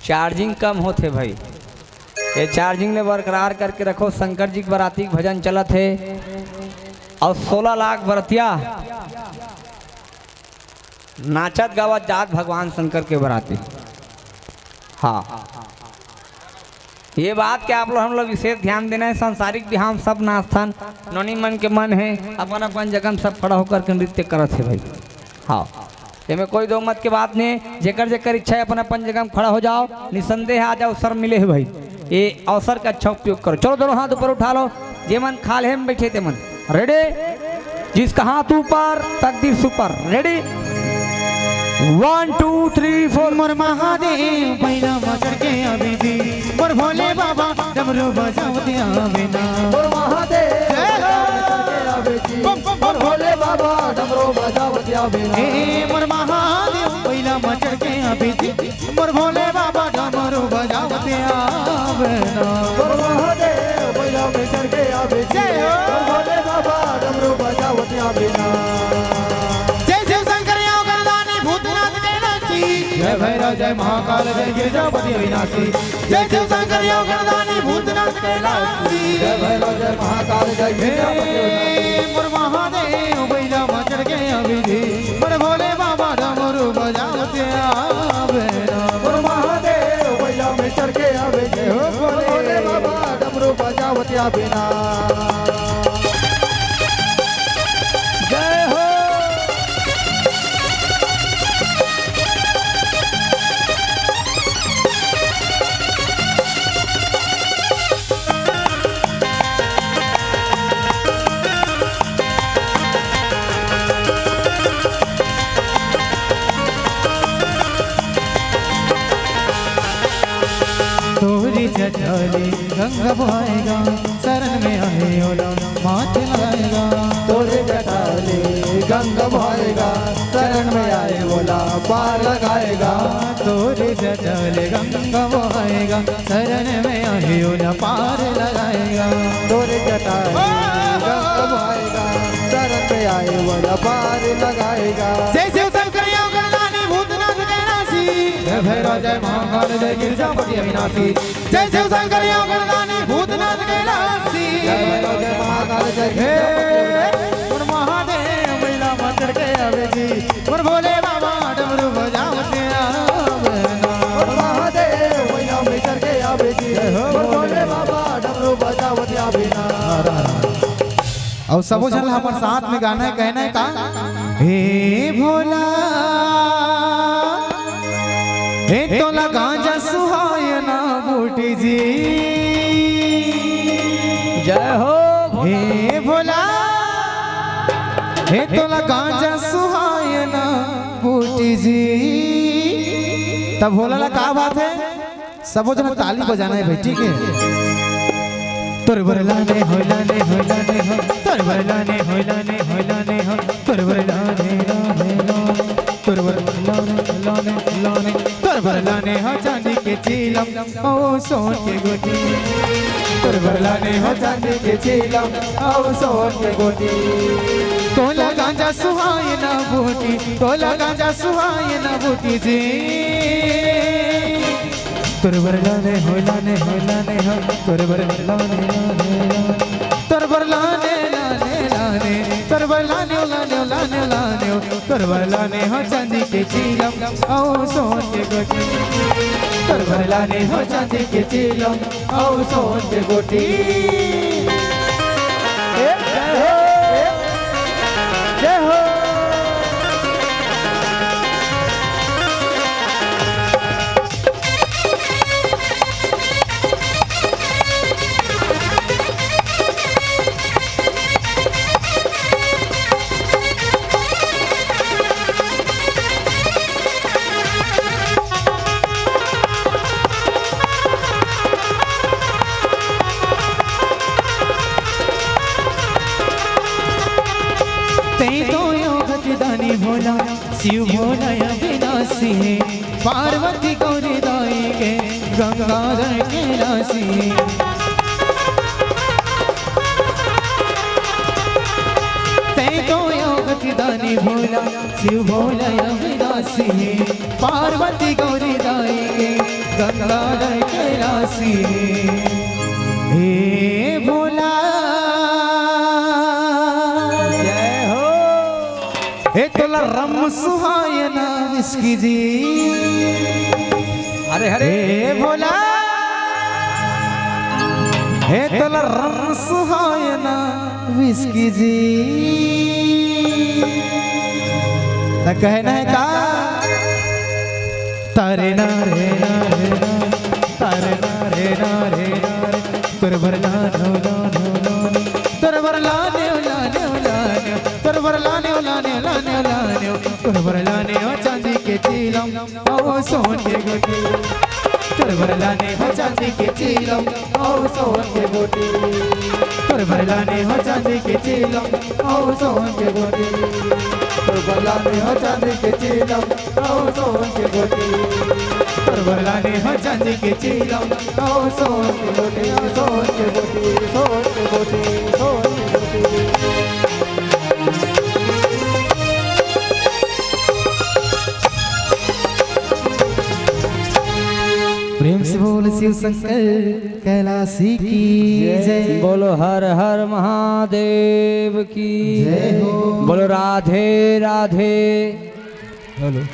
चार्जिंग कम होथे भाई, ये चार्जिंग ने बरकरार करके रखो। शंकर जी के बराती के भजन चलत हे और सोलह लाख बरतिया नाचत गावत जात भगवान शंकर के बराती। हाँ, ये बात के आप लोग हम लोग विशेष ध्यान देना है। सांसारिक भी हम सब नाचथन, नोनी मन के मन है, अपन अपन जगह में सब खड़ा होकर के नृत्य करत है भाई। हाँ, एमे कोई दो मत के बात नहीं, जेकर जेकर इच्छा है अपन अपन जगह में खड़ा हो जाओ, निसंदेह आज अवसर मिले है भाई, ये अवसर का अच्छा उपयोग करो। चलो दोनों हाथ ऊपर उठा लो, जे मन खाल्हे में बैठे ते मन। रेडी? जिसका हाथ ऊपर, तकदीर super. Ready? One, two, three, four. मोर महादेव पहिला म चढ़ के आवे जी, मोर भोले बाबा डमरू बजावत आवे ना। मोर महादेव जय हो। पहिला म चढ़ के आवे जी, बम, बम, बम। मोर भोले बाबा डमरू बजावत आवे ना। ए मोर महादेव पहिला म चढ़ के आवे जी, मोर भोले बाबा डमरू बजावत आवे ना। मोर महादेव पहिला म चढ़ के आवे जी, जय हो। मोर भोले बाबा डमरू बजावत आवे ना। जय शिव शंकर याव गणदानी भूतनाथ कैलाशी। जय भैरव जय महाकाल जय गिरिजापति अविनाशी। जय शिव शंकर याव गणदानी भूतनाथ कैलाशी। जय भैरव जय महाकाल जय गिरिजापति अविनाशी। मोर महादेव पहिला म चढ़ के आवे जी, मोर भोले बाबा डमरू बजावत आवे ना। मोर महादेव पहिला म चढ़ के आवे जी, मोर भोले बाबा डमरू बजावत आवे ना। जय हो। तोरी जटा ले गंगा बहाएगा, शरण में आए ओला माथे लगाएगा। तोरे जटा ले गंगा बहाएगा, शरण में आए ओला पार लगाएगा। तोरे जटा ले गंगा बहाएगा, शरण में आए ओला पार लगाएगा। तोरे जटा ले गंगा बहाएगा, शरण में आए ओला पार लगाएगा। जय शिव शंकर याव गणदानी भूतनाथ कैलाशी। जय भैरव जय महाकाल जय गिरिजापति अविनाशी। जय शिव शंकर याव गणदानी भूतनाथ कैलाशी। जय भैरव जय महाकाल जय हे, गिरिजापति। मोर महादेव पहिला म चढ़ के आवे जी, मोर भोले बाबा डमरू बजावत आवे ना। मोर महादेव पहिला म चढ़ के आवे जी, जय हो मोर भोले बाबा डमरू बजावत आवे ना। अउ सबो झन ला हमर साथ में गाना हे, कहना हे का? हे भोला, हे तोला गांजा सुहाय ना बूटी जी। जय हो भोला। हे भोला, हे तोला गांजा सुहाए ना बूटी जी। तब भोला ला का बात है, सबो जन ताली बजाना है भाई, ठीक है। तोर बर लाने हो, लाने हो, लाने हो, तोर बर लाने हो, लाने हो, लाने हो, तोर बर लाने, लाने, लाने, तोर बर लाने, लाने, लाने, तोर बर लाने हो चांदी के चीलम, ओ सोन के गोटी। तोर बर लाने हो चांदी के चीलम, ओ सोन के गोटी। तोला गांजा सुहाए ना बूटी, तोला गांजा सुहाए ना बूटी जी। तोर बर लाने हो, लाने हो, लाने हो, तोर बर लाने, लाने, लाने, तोर बर लाने, लाने, लाने, तोर बर लाने, लाने, लाने, लाने, तोर बर लाने हो चांदी के चीलम, ओ सोन के गोटी। तोर बर लाने हो चांदी के चीलम, ओ सोन के गोटी। ए, जय हो, ए, जय हो। तैं तो यो गजदानी भोला, शिव भोला अविनाशी हे, पार्वती गौरी दाई के गंगाधर कैलाशी। तैं तो यो गजदानी भोला, शिव भोला अविनाशी हे, पार्वती गौरी दाई के गंगाधर कैलाशी हे। हे भोला, जय हो। हे तोला रम सुहाए ना विस्की जी। अरे, अरे। हे भोला, हे तोला रम सुहाए ना विस्की जी। त कहना है का? तारे ना रे ना रे ना, तारे ना रे ना रे ना रे, तोर बर लाने, लाने, लाने, तोर बर लाने, लाने, लाने, तोर बर लाने, लाने, लाने, लाने, तोर बर लाने हो चांदी के चीलम, ओ सोन के गोटी। तोर बर लाने हो चांदी के चीलम, ओ सोन के गोटी। तोर बर लाने हो चांदी के चीलम, ओ सोन के गोटी। तोर बर लाने हो चांदी के चीलम, ओ सोन के गोटी। तोर बर लाने हो चांदी के चीलम, ओ सोन के गोटी, सोन के गोटी, सोन के गोटी, सोन के गोटी। प्रेम से बोल शिव शंकर कैलाशी की जय। बोलो हर हर महादेव की जय हो। बोलो राधे राधे। हेलो।